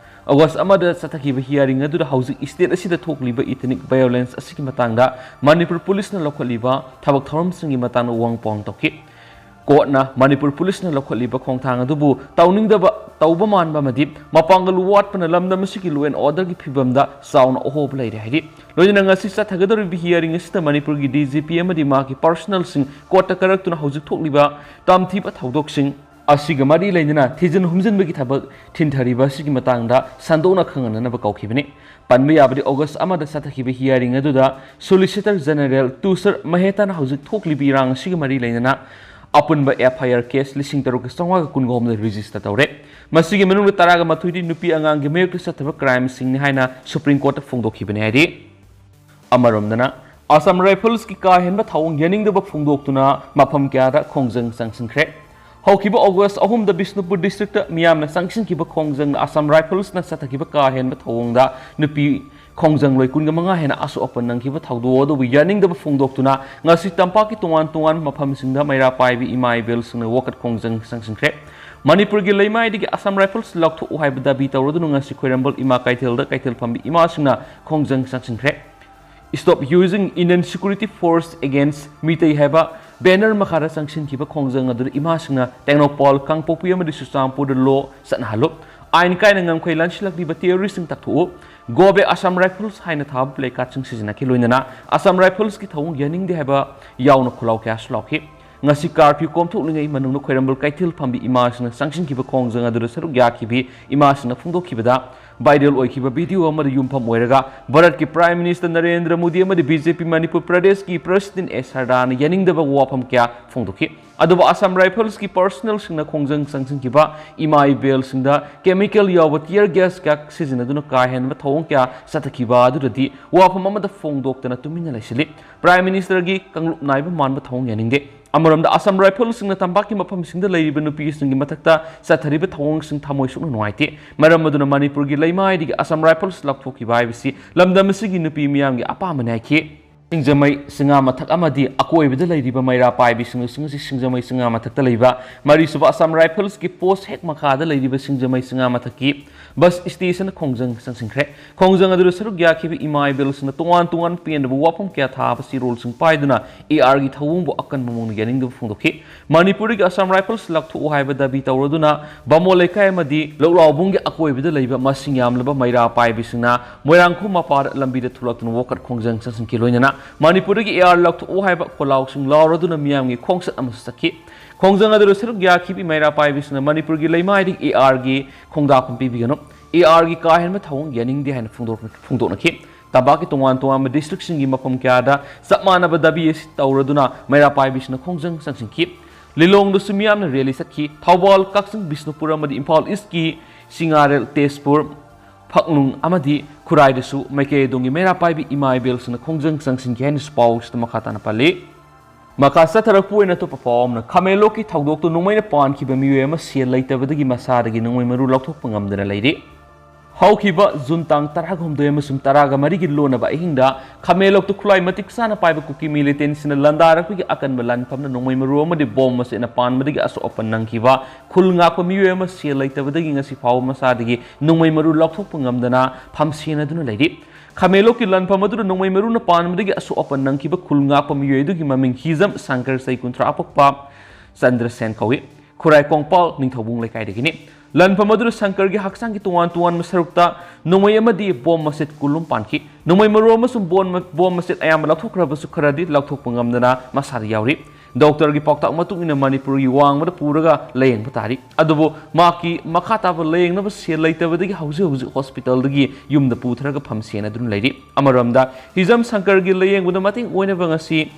August ꯑꯃꯗ ꯆꯠꯊꯈꯤꯕ hearing ꯑꯗꯨꯗ ꯍꯧꯖꯤꯛ state ꯑꯁꯤꯗ ꯊꯣꯛꯂꯤꯕ ethnic violence ꯑꯁꯤꯒꯤ ꯃꯇꯥꯡꯗ ꯃꯅꯤꯄꯨꯔ ꯄꯨꯂꯤꯁꯅ ꯂꯧꯈꯠꯂꯤꯕ ꯊꯕꯛ ꯊꯧꯔꯝꯁꯤꯡꯒꯤ ꯃꯇꯥꯡꯗ ꯋꯥꯍꯪ ꯄꯥꯎꯍꯪ ꯇꯧꯈꯤ꯫ ꯀꯣꯔꯠꯅ ꯃꯅꯤꯄꯨꯔ ꯄꯨꯂꯤꯁꯅ ꯂꯧꯈꯠꯂꯤꯕ ꯈꯣꯡꯊꯥꯡ ꯑꯗꯨꯕꯨ ꯇꯧꯅꯤꯡꯗꯕ, ꯇꯧꯕ ꯃꯥꯟꯕ ꯑꯃꯗꯤ ꯃꯄꯥꯡꯒꯜ ꯋꯥꯠꯄꯅ ꯂꯝꯗꯝ ꯑꯁꯤꯒꯤ law and order ꯒꯤ ꯐꯤꯕꯝꯗ ꯆꯥꯎꯅ ꯑꯍꯣꯕ ꯂꯩꯔꯦ ꯍꯥꯏꯔꯤ꯫ ꯂꯣꯏꯅꯅ ꯉꯁꯤ ꯆꯠꯊꯒꯗꯧꯔꯤꯕ hearing ꯑꯁꯤꯗ ꯃꯅꯤꯄꯨꯔꯒꯤ D G P ꯑꯃꯗꯤ ꯃꯍꯥꯛꯀꯤ personnel ꯁꯤꯡ ꯀꯣꯔꯠꯇ ꯀꯥꯔꯛꯇꯨꯅ ꯍꯧꯖꯤꯛ ꯊꯣꯛꯂꯤꯕ ꯇꯝꯊꯤꯕ ꯊꯧꯗꯣꯛꯁꯤꯡ ꯑꯁꯤꯒ ꯃꯔꯤ ꯂꯩꯅꯅ ꯊꯤꯖꯤꯟ ꯍꯨꯝꯖꯤꯟꯕꯒꯤ ꯊꯕꯛ ꯊꯤꯟꯊꯔꯤꯕ ꯑꯁꯤꯒꯤ ꯃꯇꯥꯡꯗ ꯁꯟꯗꯣꯛꯅ ꯈꯪꯍꯟꯅꯅꯕ ꯀꯧꯈꯤꯕꯅꯤ꯫ ꯄꯟꯕ ꯌꯥꯕꯗꯤ, August ꯑꯃꯗ ꯆꯠꯊꯈꯤꯕ hearing ꯑꯗꯨꯗ Solicitor General ꯇꯨꯁꯥꯔ ꯃꯦꯍꯇꯥꯅ ꯍꯧꯖꯤꯛ ꯊꯣꯛꯂꯤꯕ ꯏꯔꯥꯡ ꯑꯁꯤꯒ ꯃꯔꯤ ꯂꯩꯅꯅ ꯑꯄꯨꯟꯕ F I R case ꯂꯤꯁꯤꯡ ꯇꯔꯨꯛꯀ ꯆꯥꯝꯃꯉꯥꯒ ꯀꯨꯟꯒ ꯍꯨꯝꯗꯣꯏ register ꯇꯧꯔꯦ꯫ ꯃꯁꯤꯒꯤ ꯃꯅꯨꯡꯗ ꯇꯔꯥꯒ ꯃꯥꯊꯣꯏꯗꯤ ꯅꯨꯄꯤ ꯑꯉꯥꯡꯒꯤ ꯃꯥꯌꯣꯛꯇ ꯆꯠꯊꯕ crime ꯁꯤꯡꯅꯤ ꯍꯥꯏꯅ Supreme Court ꯇ ꯐꯣꯡꯗꯣꯛꯈꯤꯕꯅꯤ ꯍꯥꯏꯔꯤ꯫ ꯑꯃꯔꯣꯝꯗꯅ, Assam Rifles ꯀꯤ ꯀꯥ ꯍꯦꯟꯕ ꯊꯧꯑꯣꯡ ꯌꯥꯅꯤꯡꯗꯕ ꯐꯣꯡꯗꯣꯛꯇꯨꯅ ꯃꯐꯝ ꯀꯌꯥꯗ ꯈꯣꯡꯖꯪ ꯆꯪꯁꯤꯟꯈ꯭ꯔꯦ꯫ ꯍꯧꯈꯤꯕ August ꯑꯍꯨꯝꯗ ꯕꯤꯁꯅꯨꯄꯨꯔ district ꯇ ꯃꯤꯌꯥꯝꯅ ꯆꯪꯁꯤꯟꯈꯤꯕ ꯈꯣꯡꯖꯪꯗ Assam Rifles ꯅ ꯆꯠꯊꯈꯤꯕ ꯀꯥ ꯍꯦꯟꯕ ꯊꯧꯑꯣꯡꯗ ꯅꯨꯄꯤ ꯈꯣꯡꯖꯪꯂꯣꯏ ꯀꯨꯟꯒ ꯃꯉꯥ ꯍꯦꯟꯅ ꯑꯁꯣꯛ ꯑꯄꯟ ꯅꯪꯈꯤꯕ ꯊꯧꯗꯣꯛ ꯑꯗꯨꯕꯨ ꯌꯥꯅꯤꯡꯗꯕ ꯐꯣꯡꯗꯣꯛꯇꯨꯅ ꯉꯁꯤ ꯇꯝꯄꯥꯛꯀꯤ ꯇꯣꯉꯥꯟ ꯇꯣꯉꯥꯟꯕ ꯃꯐꯝꯁꯤꯡꯗ ꯃꯩꯔꯥ ꯄꯥꯏꯕꯤ ꯏꯃꯥ ꯏꯕꯦꯜꯁꯤꯡꯅ ꯋꯥꯀꯠ ꯈꯣꯡꯖꯪ ꯆꯪꯁꯤꯟꯈ꯭ꯔꯦ꯫ ꯃꯅꯤꯄꯨꯔꯒꯤ ꯂꯩꯃꯥꯏꯗꯒꯤ Assam Rifles ꯂꯧꯊꯣꯛꯎ ꯍꯥꯏꯕ ꯗꯥꯕꯤ ꯇꯧꯔꯗꯨꯅ ꯉꯁꯤ ꯈ꯭ꯋꯥꯏꯔꯝꯕꯜ ꯏꯃꯥ ꯀꯩꯊꯦꯜꯗ ꯀꯩꯊꯦꯜ ꯐꯝꯕꯤ ꯏꯃꯥꯁꯤꯡꯅ ꯈꯣꯡꯖꯪ ꯆꯪꯁꯤꯟꯈ꯭ꯔꯦ꯫ Stop using Indian security force against Meitei ꯍꯥꯏꯕ banner ꯃꯈꯥꯗ ꯆꯪꯁꯤꯟꯈꯤꯕ ꯈꯣꯡꯖꯪ ꯑꯗꯨꯗ ꯏꯃꯥꯁꯤꯡꯅ ꯇꯦꯡꯅꯧꯄꯜ, ꯀꯥꯡꯄꯣꯛꯄꯤ ꯑꯃꯗꯤ ꯆꯨꯔꯆꯥꯟꯄꯨꯔꯗ law ꯆꯠꯅꯍꯜꯂꯨ, ꯑꯥꯏꯟ ꯀꯥꯏꯅ ꯉꯝꯈꯩ ꯂꯥꯟꯁꯤꯜꯂꯛꯂꯤꯕ terrorist ꯁꯤꯡ ꯇꯛꯊꯣꯛꯎ, Go back Assam Rifles ꯍꯥꯏꯅ ꯊꯥꯕ placard ꯁꯤꯡ ꯁꯤꯖꯤꯟꯅꯈꯤ꯫ ꯂꯣꯏꯅꯅ Assam Rifles ꯀꯤ ꯊꯧꯑꯣꯡ ꯌꯥꯅꯤꯡꯗꯦ ꯍꯥꯏꯕ ꯌꯥꯎꯅ ꯈꯣꯜꯂꯥꯎ ꯀꯌꯥꯁꯨ ꯂꯥꯎꯈꯤ꯫ ꯉꯁꯤ curfew ꯀꯣꯝꯊꯣꯛꯂꯤꯉꯩ ꯃꯅꯨꯡꯗ ꯈ꯭ꯋꯥꯏꯔꯝꯕꯜ ꯀꯩꯊꯦꯜ ꯐꯝꯕꯤ ꯏꯃꯥꯁꯤꯡꯅ ꯆꯪꯁꯤꯟꯈꯤꯕ ꯈꯣꯡꯖꯪ ꯑꯗꯨꯗ ꯁꯔꯨꯛ ꯌꯥꯈꯤꯕꯤ ꯏꯃꯥꯁꯤꯡꯅ ꯐꯣꯡꯗꯣꯛꯈꯤꯕꯗ, viral ꯑꯣꯏꯈꯤꯕ video ꯑꯃꯗ ꯌꯨꯝꯐꯝ ꯑꯣꯏꯔꯒ ꯚꯥꯔꯠꯀꯤ Prime Minister ꯅꯔꯦꯟꯗ꯭ꯔ ꯃꯣꯗꯤ ꯑꯃꯗꯤ B J P ꯃꯅꯤꯄꯨꯔ ꯄ꯭ꯔꯗꯦꯁꯀꯤ president S ꯁꯔꯗꯥꯅ ꯌꯥꯅꯤꯡꯗꯕ ꯋꯥꯐꯝ ꯀꯌꯥ ꯐꯣꯡꯗꯣꯛꯈꯤ꯫ ꯑꯗꯨꯕꯨ Assam Rifles ꯀꯤ personnel ꯁꯤꯡꯅ ꯈꯣꯡꯖꯪ ꯆꯪꯁꯤꯟꯈꯤꯕ ꯏꯃꯥ ꯏꯕꯦꯜꯁꯤꯡꯗ chemical ꯌꯥꯎꯕ tear gas ꯀꯌꯥ ꯁꯤꯖꯤꯟꯅꯗꯨꯅ ꯀꯥ ꯍꯦꯟꯕ ꯊꯧꯑꯣꯡ ꯀꯌꯥ ꯆꯠꯊꯈꯤꯕ ꯑꯗꯨꯗꯗꯤ ꯋꯥꯐꯝ ꯑꯃꯠꯇ ꯐꯣꯡꯗꯣꯛꯇꯅ ꯇꯨꯃꯤꯟꯅ ꯂꯩꯁꯤꯜꯂꯤ꯫ Prime Minister ꯒꯤ ꯀꯥꯡꯂꯨꯞ ꯅꯥꯏꯕ ꯃꯥꯟꯕ ꯊꯧꯑꯣꯡ ꯌꯥꯅꯤꯡꯗꯦ꯫ ꯑꯃꯔꯣꯝꯗ, Assam Rifles ꯁꯤꯡꯅ ꯇꯝꯄꯥꯛꯀꯤ ꯃꯐꯝꯁꯤꯡꯗ ꯂꯩꯔꯤꯕ ꯅꯨꯄꯤꯁꯤꯡꯒꯤ ꯃꯊꯛꯇ ꯆꯠꯊꯔꯤꯕ ꯊꯧꯑꯣꯡꯁꯤꯡ ꯊꯃꯣꯏ ꯁꯣꯛꯅ ꯅꯨꯡꯉꯥꯏꯇꯦ꯫ ꯃꯔꯝ ꯑꯗꯨꯅ ꯃꯅꯤꯄꯨꯔꯒꯤ ꯂꯩꯃꯥꯏꯗꯒꯤ Assam Rifles ꯂꯧꯊꯣꯛꯈꯤꯕ ꯍꯥꯏꯕꯁꯤ ꯂꯝꯗꯝ ꯑꯁꯤꯒꯤ ꯅꯨꯄꯤ ꯃꯤꯌꯥꯝꯒꯤ ꯑꯄꯥꯝꯕꯅꯤ ꯍꯥꯏꯈꯤ꯫ ꯁꯤꯡꯖꯃꯩ ꯁꯤꯡꯉꯥ ꯃꯊꯛ ꯑꯃꯗꯤ ꯑꯀꯣꯏꯕꯗ ꯂꯩꯔꯤꯕ ꯃꯩꯔꯥ ꯄꯥꯏꯕꯤꯁꯤꯡ ꯑꯁꯤ ꯁꯤꯡꯖꯃꯩ ꯁꯤꯡꯉꯥ ꯃꯊꯛꯇ ꯂꯩꯕ ꯃꯔꯤꯁꯨꯕ ꯑꯁꯥꯝ ꯔꯥꯏꯐꯜꯁꯀꯤ ꯄꯣꯁ ꯍꯦꯛ ꯃꯈꯥꯗ ꯂꯩꯔꯤꯕ ꯁꯤꯡꯖꯃꯩ ꯁꯤꯡꯉꯥ ꯃꯊꯛꯀꯤ ꯕꯁ ꯁ꯭ꯇꯦꯁꯟ ꯈꯣꯡꯖꯪ ꯆꯪꯁꯤꯟꯈ꯭ꯔꯦ꯫ ꯈꯣꯡꯖꯪ ꯑꯗꯨꯗ ꯁꯔꯨꯛ ꯌꯥꯈꯤꯕ ꯏꯃꯥ ꯏꯕꯦꯜꯁꯤꯡꯅ ꯇꯣꯉꯥꯟ ꯇꯣꯉꯥꯟꯕ ꯄꯦꯟꯗꯕ ꯋꯥꯐꯝ ꯀꯌꯥ ꯊꯥꯕ ꯆꯦꯔꯣꯜꯁꯤꯡ ꯄꯥꯏꯗꯨꯅ ARꯒꯤ ꯊꯧꯑꯣꯡꯕꯨ ꯑꯀꯟꯕ ꯃꯑꯣꯡꯗ ꯌꯥꯅꯤꯡꯗꯕ ꯐꯣꯡꯗꯣꯛꯈꯤ꯫ ꯃꯅꯤꯄꯨꯔꯗꯒꯤ ꯑꯁꯥꯝ ꯔꯥꯏꯐꯜꯁ ꯂꯧꯊꯣꯛꯎ ꯍꯥꯏꯕ ꯗꯥꯕꯤ ꯇꯧꯔꯗꯨꯅ ꯕꯥꯃꯣꯟ ꯂꯩꯀꯥꯏ ꯑꯃꯗꯤ ꯂꯧꯂꯥꯎꯕꯨꯡꯒꯤ ꯑꯀꯣꯏꯕꯗ ꯂꯩꯕ ꯃꯁꯤꯡ ꯌꯥꯝꯂꯕ ꯃꯩꯔꯥ ꯄꯥꯏꯕꯤꯁꯤꯡꯅ ꯃꯣꯏꯔꯥꯡꯈꯣꯝ ꯃꯄꯥꯗ ꯂꯝꯕꯤꯗ ꯊꯣꯛꯂꯛꯇꯨꯅ ꯋꯥꯀꯠ ꯈꯣꯡꯖꯪ ꯆꯪꯁꯤꯟꯈꯤ꯫ ꯂꯣꯏꯅꯅ ꯃꯅꯤꯄꯨꯔꯗꯒꯤ AR ꯂꯧꯊꯣꯛꯎ ꯍꯥꯏꯕ ꯈꯣꯜꯂꯥꯎꯁꯤꯡ ꯂꯥꯎꯔꯗꯨꯅ ꯃꯤꯌꯥꯝꯒꯤ ꯈꯣꯡꯆꯠ ꯑꯃꯁꯨ ꯆꯠꯈꯤ꯫ ꯈꯣꯡꯖꯪ ꯑꯗꯨꯗ ꯁꯔꯨꯛ ꯌꯥꯈꯤꯕ ꯃꯩꯔꯥ ꯄꯥꯏꯕꯤꯁꯤꯡꯅ ꯃꯅꯤꯄꯨꯔꯒꯤ ꯂꯩꯃꯥꯏꯗꯒꯤ ARꯒꯤ ꯈꯣꯡꯗꯥꯐꯝ ꯄꯤꯕꯤꯒꯅꯨ, ARꯒꯤ ꯀꯥ ꯍꯦꯟꯕ ꯊꯧꯑꯣꯡ ꯌꯥꯅꯤꯡꯗꯦ ꯍꯥꯏꯅ ꯐꯣꯡꯗꯣꯛ-, ꯐꯣꯡꯗꯣꯛꯅꯈꯤ꯫ ꯇꯝꯄꯥꯛꯀꯤ ꯇꯣꯉꯥꯟ ꯇꯣꯉꯥꯟꯕ ꯗꯤꯁꯇ꯭ꯔꯤꯛꯁꯤꯡꯒꯤ ꯃꯐꯝ ꯀꯌꯥꯗ ꯆꯞ ꯃꯥꯟꯅꯕ ꯗꯥꯕꯤ ꯑꯁꯤ ꯇꯧꯔꯗꯨꯅ ꯃꯩꯔꯥ ꯄꯥꯏꯕꯤꯁꯤꯡꯅ ꯈꯣꯡꯖꯪ ꯆꯪꯁꯤꯟꯈꯤ꯫ ꯂꯤꯂꯣꯡꯗꯁꯨ ꯃꯤꯌꯥꯝꯅ ꯔꯦꯂꯤ ꯆꯠꯈꯤ꯫ ꯊꯧꯕꯥꯜ, ꯀꯛꯆꯤꯡ, ꯕꯤꯁꯅꯨꯄꯨꯔ ꯑꯃꯗꯤ ꯏꯝꯐꯥꯜ ꯏꯁꯀꯤ ꯁꯤꯡꯉꯥꯔꯦꯜ, ꯇꯦꯖꯄꯨꯔ, ꯐꯛꯂꯨꯡ ꯑꯃꯗꯤ ꯈꯨꯔꯥꯏꯗꯁꯨ ꯃꯥꯏꯀꯩ ꯑꯗꯣꯝꯒꯤ ꯃꯩꯔꯥ ꯄꯥꯏꯕꯤ ꯏꯃꯥ ꯏꯕꯦꯜꯁꯤꯡꯅ ꯈꯣꯡꯖꯪ ꯆꯪꯁꯤꯟꯈꯤ ꯍꯥꯏꯅꯁꯨ ꯄꯥꯎꯁꯤꯗ ꯃꯈꯥ ꯇꯥꯅ ꯄꯜꯂꯤ꯫ ꯃꯈꯥ ꯆꯠꯊꯔꯛꯄ ꯑꯣꯏꯅ ꯑꯇꯣꯞꯄ ꯄꯥꯎ ꯑꯃꯅ, ꯈꯥꯃꯦꯟꯂꯣꯛꯀꯤ ꯊꯧꯗꯣꯛꯇꯨ ꯅꯣꯡꯃꯩꯅ ꯄꯥꯟꯈꯤꯕ ꯃꯤꯑꯣꯏ ꯑꯃ ꯁꯦꯜ ꯂꯩꯇꯕꯗꯒꯤ ꯃꯁꯥꯗꯒꯤ ꯅꯣꯡꯃꯩ ꯃꯔꯨ ꯂꯧꯊꯣꯛꯄ ꯉꯝꯗꯅ ꯂꯩꯔꯤ꯫ ꯍꯧꯈꯤꯕ ꯖꯨꯟ ꯇꯥꯡ ꯇꯔꯥꯒ ꯍꯨꯝꯗꯣꯏ ꯑꯃꯁꯨꯡ ꯇꯔꯥꯒ ꯃꯔꯤꯒꯤ ꯂꯣꯟꯅꯕ ꯑꯍꯤꯡꯗ ꯈꯥꯃꯦꯟꯂꯣꯛꯇ ꯈꯨꯠꯂꯥꯏ ꯃꯇꯤꯛ ꯆꯥꯅ ꯄꯥꯏꯕ ꯀꯨꯀꯤ ꯃꯤꯂꯤꯇꯦꯟꯁꯤꯡꯅ ꯂꯥꯟꯗꯥꯔꯛꯄꯒꯤ ꯑꯀꯟꯕ ꯂꯥꯟꯐꯝꯗ ꯅꯣꯡꯃꯩ ꯃꯔꯨ ꯑꯃꯗꯤ ꯕꯣꯝ ꯃꯆꯦꯠꯅ ꯄꯥꯟꯕꯗꯒꯤ ꯑꯁꯣꯛ ꯑꯄꯟ ꯅꯪꯈꯤꯕ ꯈꯨꯜ ꯉꯥꯛꯄ ꯃꯤꯑꯣꯏ ꯑꯃ ꯁꯦꯜ ꯂꯩꯇꯕꯗꯒꯤ ꯉꯁꯤ ꯐꯥꯎꯕ ꯃꯁꯥꯗꯒꯤ ꯅꯣꯡꯃꯩ ꯃꯔꯨ ꯂꯧꯊꯣꯛꯄ ꯉꯝꯗꯅ ꯐꯝꯁꯦꯟꯅꯗꯨꯅ ꯂꯩꯔꯤ꯫ ꯈꯥꯃꯦꯟꯂꯣꯛꯀꯤ ꯂꯥꯟꯐꯝ ꯑꯗꯨꯗ ꯅꯣꯡꯃꯩ ꯃꯔꯨꯅ ꯄꯥꯟꯕꯗꯒꯤ ꯑꯁꯣꯛ ꯑꯄꯟ ꯅꯪꯈꯤꯕ ꯈꯨꯜ ꯉꯥꯛꯄ ꯃꯤꯑꯣꯏ ꯑꯗꯨꯒꯤ ꯃꯃꯤꯡ ꯍꯤꯖꯝ ꯁꯪꯀꯔ, ꯆꯍꯤ ꯀꯨꯟꯊ꯭ꯔꯥ, ꯑꯄꯣꯛꯄ ꯆꯟꯗ꯭ꯔꯁꯦꯟ ꯀꯧꯏ꯫ ꯈꯨꯔꯥꯏ ꯀꯣꯡꯄꯥꯜ ꯅꯤꯡꯊꯧꯕꯨꯡ ꯂꯩꯀꯥꯏꯗꯒꯤꯅꯤ꯫ ꯂꯥꯟꯐꯝ ꯑꯗꯨꯗ ꯁꯪꯀꯔꯒꯤ ꯍꯛꯆꯥꯡꯒꯤ ꯇꯣꯉꯥꯟ ꯇꯣꯉꯥꯟꯕ ꯁꯔꯨꯛꯇ ꯅꯣꯡꯃꯩ ꯑꯃꯗꯤ ꯕꯣꯝ ꯃꯆꯦꯠ ꯀꯨꯟ ꯂꯣꯝ ꯄꯥꯟꯈꯤ꯫ ꯅꯣꯡꯃꯩ ꯃꯔꯨ ꯑꯃꯁꯨꯡ ꯕꯣꯝ-, ꯕꯣꯝ ꯃꯆꯦꯠ ꯑꯌꯥꯝꯕ ꯂꯧꯊꯣꯛꯈ꯭ꯔꯕꯁꯨ ꯈꯔꯗꯤ ꯂꯧꯊꯣꯛꯄ ꯉꯝꯗꯅ ꯃꯁꯥꯗ ꯌꯥꯎꯔꯤ꯫ ꯗꯣꯛꯇꯔꯒꯤ ꯄꯥꯎꯇꯥꯛ ꯃꯇꯨꯡ ꯏꯟꯅ ꯃꯅꯤꯄꯨꯔꯒꯤ ꯋꯥꯡꯃꯗ ꯄꯨꯔꯒ ꯂꯥꯌꯦꯡꯕ ꯇꯥꯔꯤ꯫ ꯑꯗꯨꯕꯨ ꯃꯍꯥꯛꯀꯤ ꯃꯈꯥ ꯇꯥꯕ ꯂꯥꯌꯦꯡꯅꯕ ꯁꯦꯜ ꯂꯩꯇꯕꯗꯒꯤ ꯍꯧꯖꯤꯛ ꯍꯧꯖꯤꯛ ꯍꯣꯁꯄꯤꯇꯥꯜꯗꯒꯤ ꯌꯨꯝꯗ ꯄꯨꯊꯔꯒ ꯐꯝꯁꯦꯟꯅꯗꯨꯅ ꯂꯩꯔꯤ꯫ ꯑꯃꯔꯣꯝꯗ ꯍꯤꯖꯝ ꯁꯪꯀꯔꯒꯤ ꯂꯥꯌꯦꯡꯕꯗ ꯃꯇꯦꯡ ꯑꯣꯏꯅꯕ ꯉꯁꯤ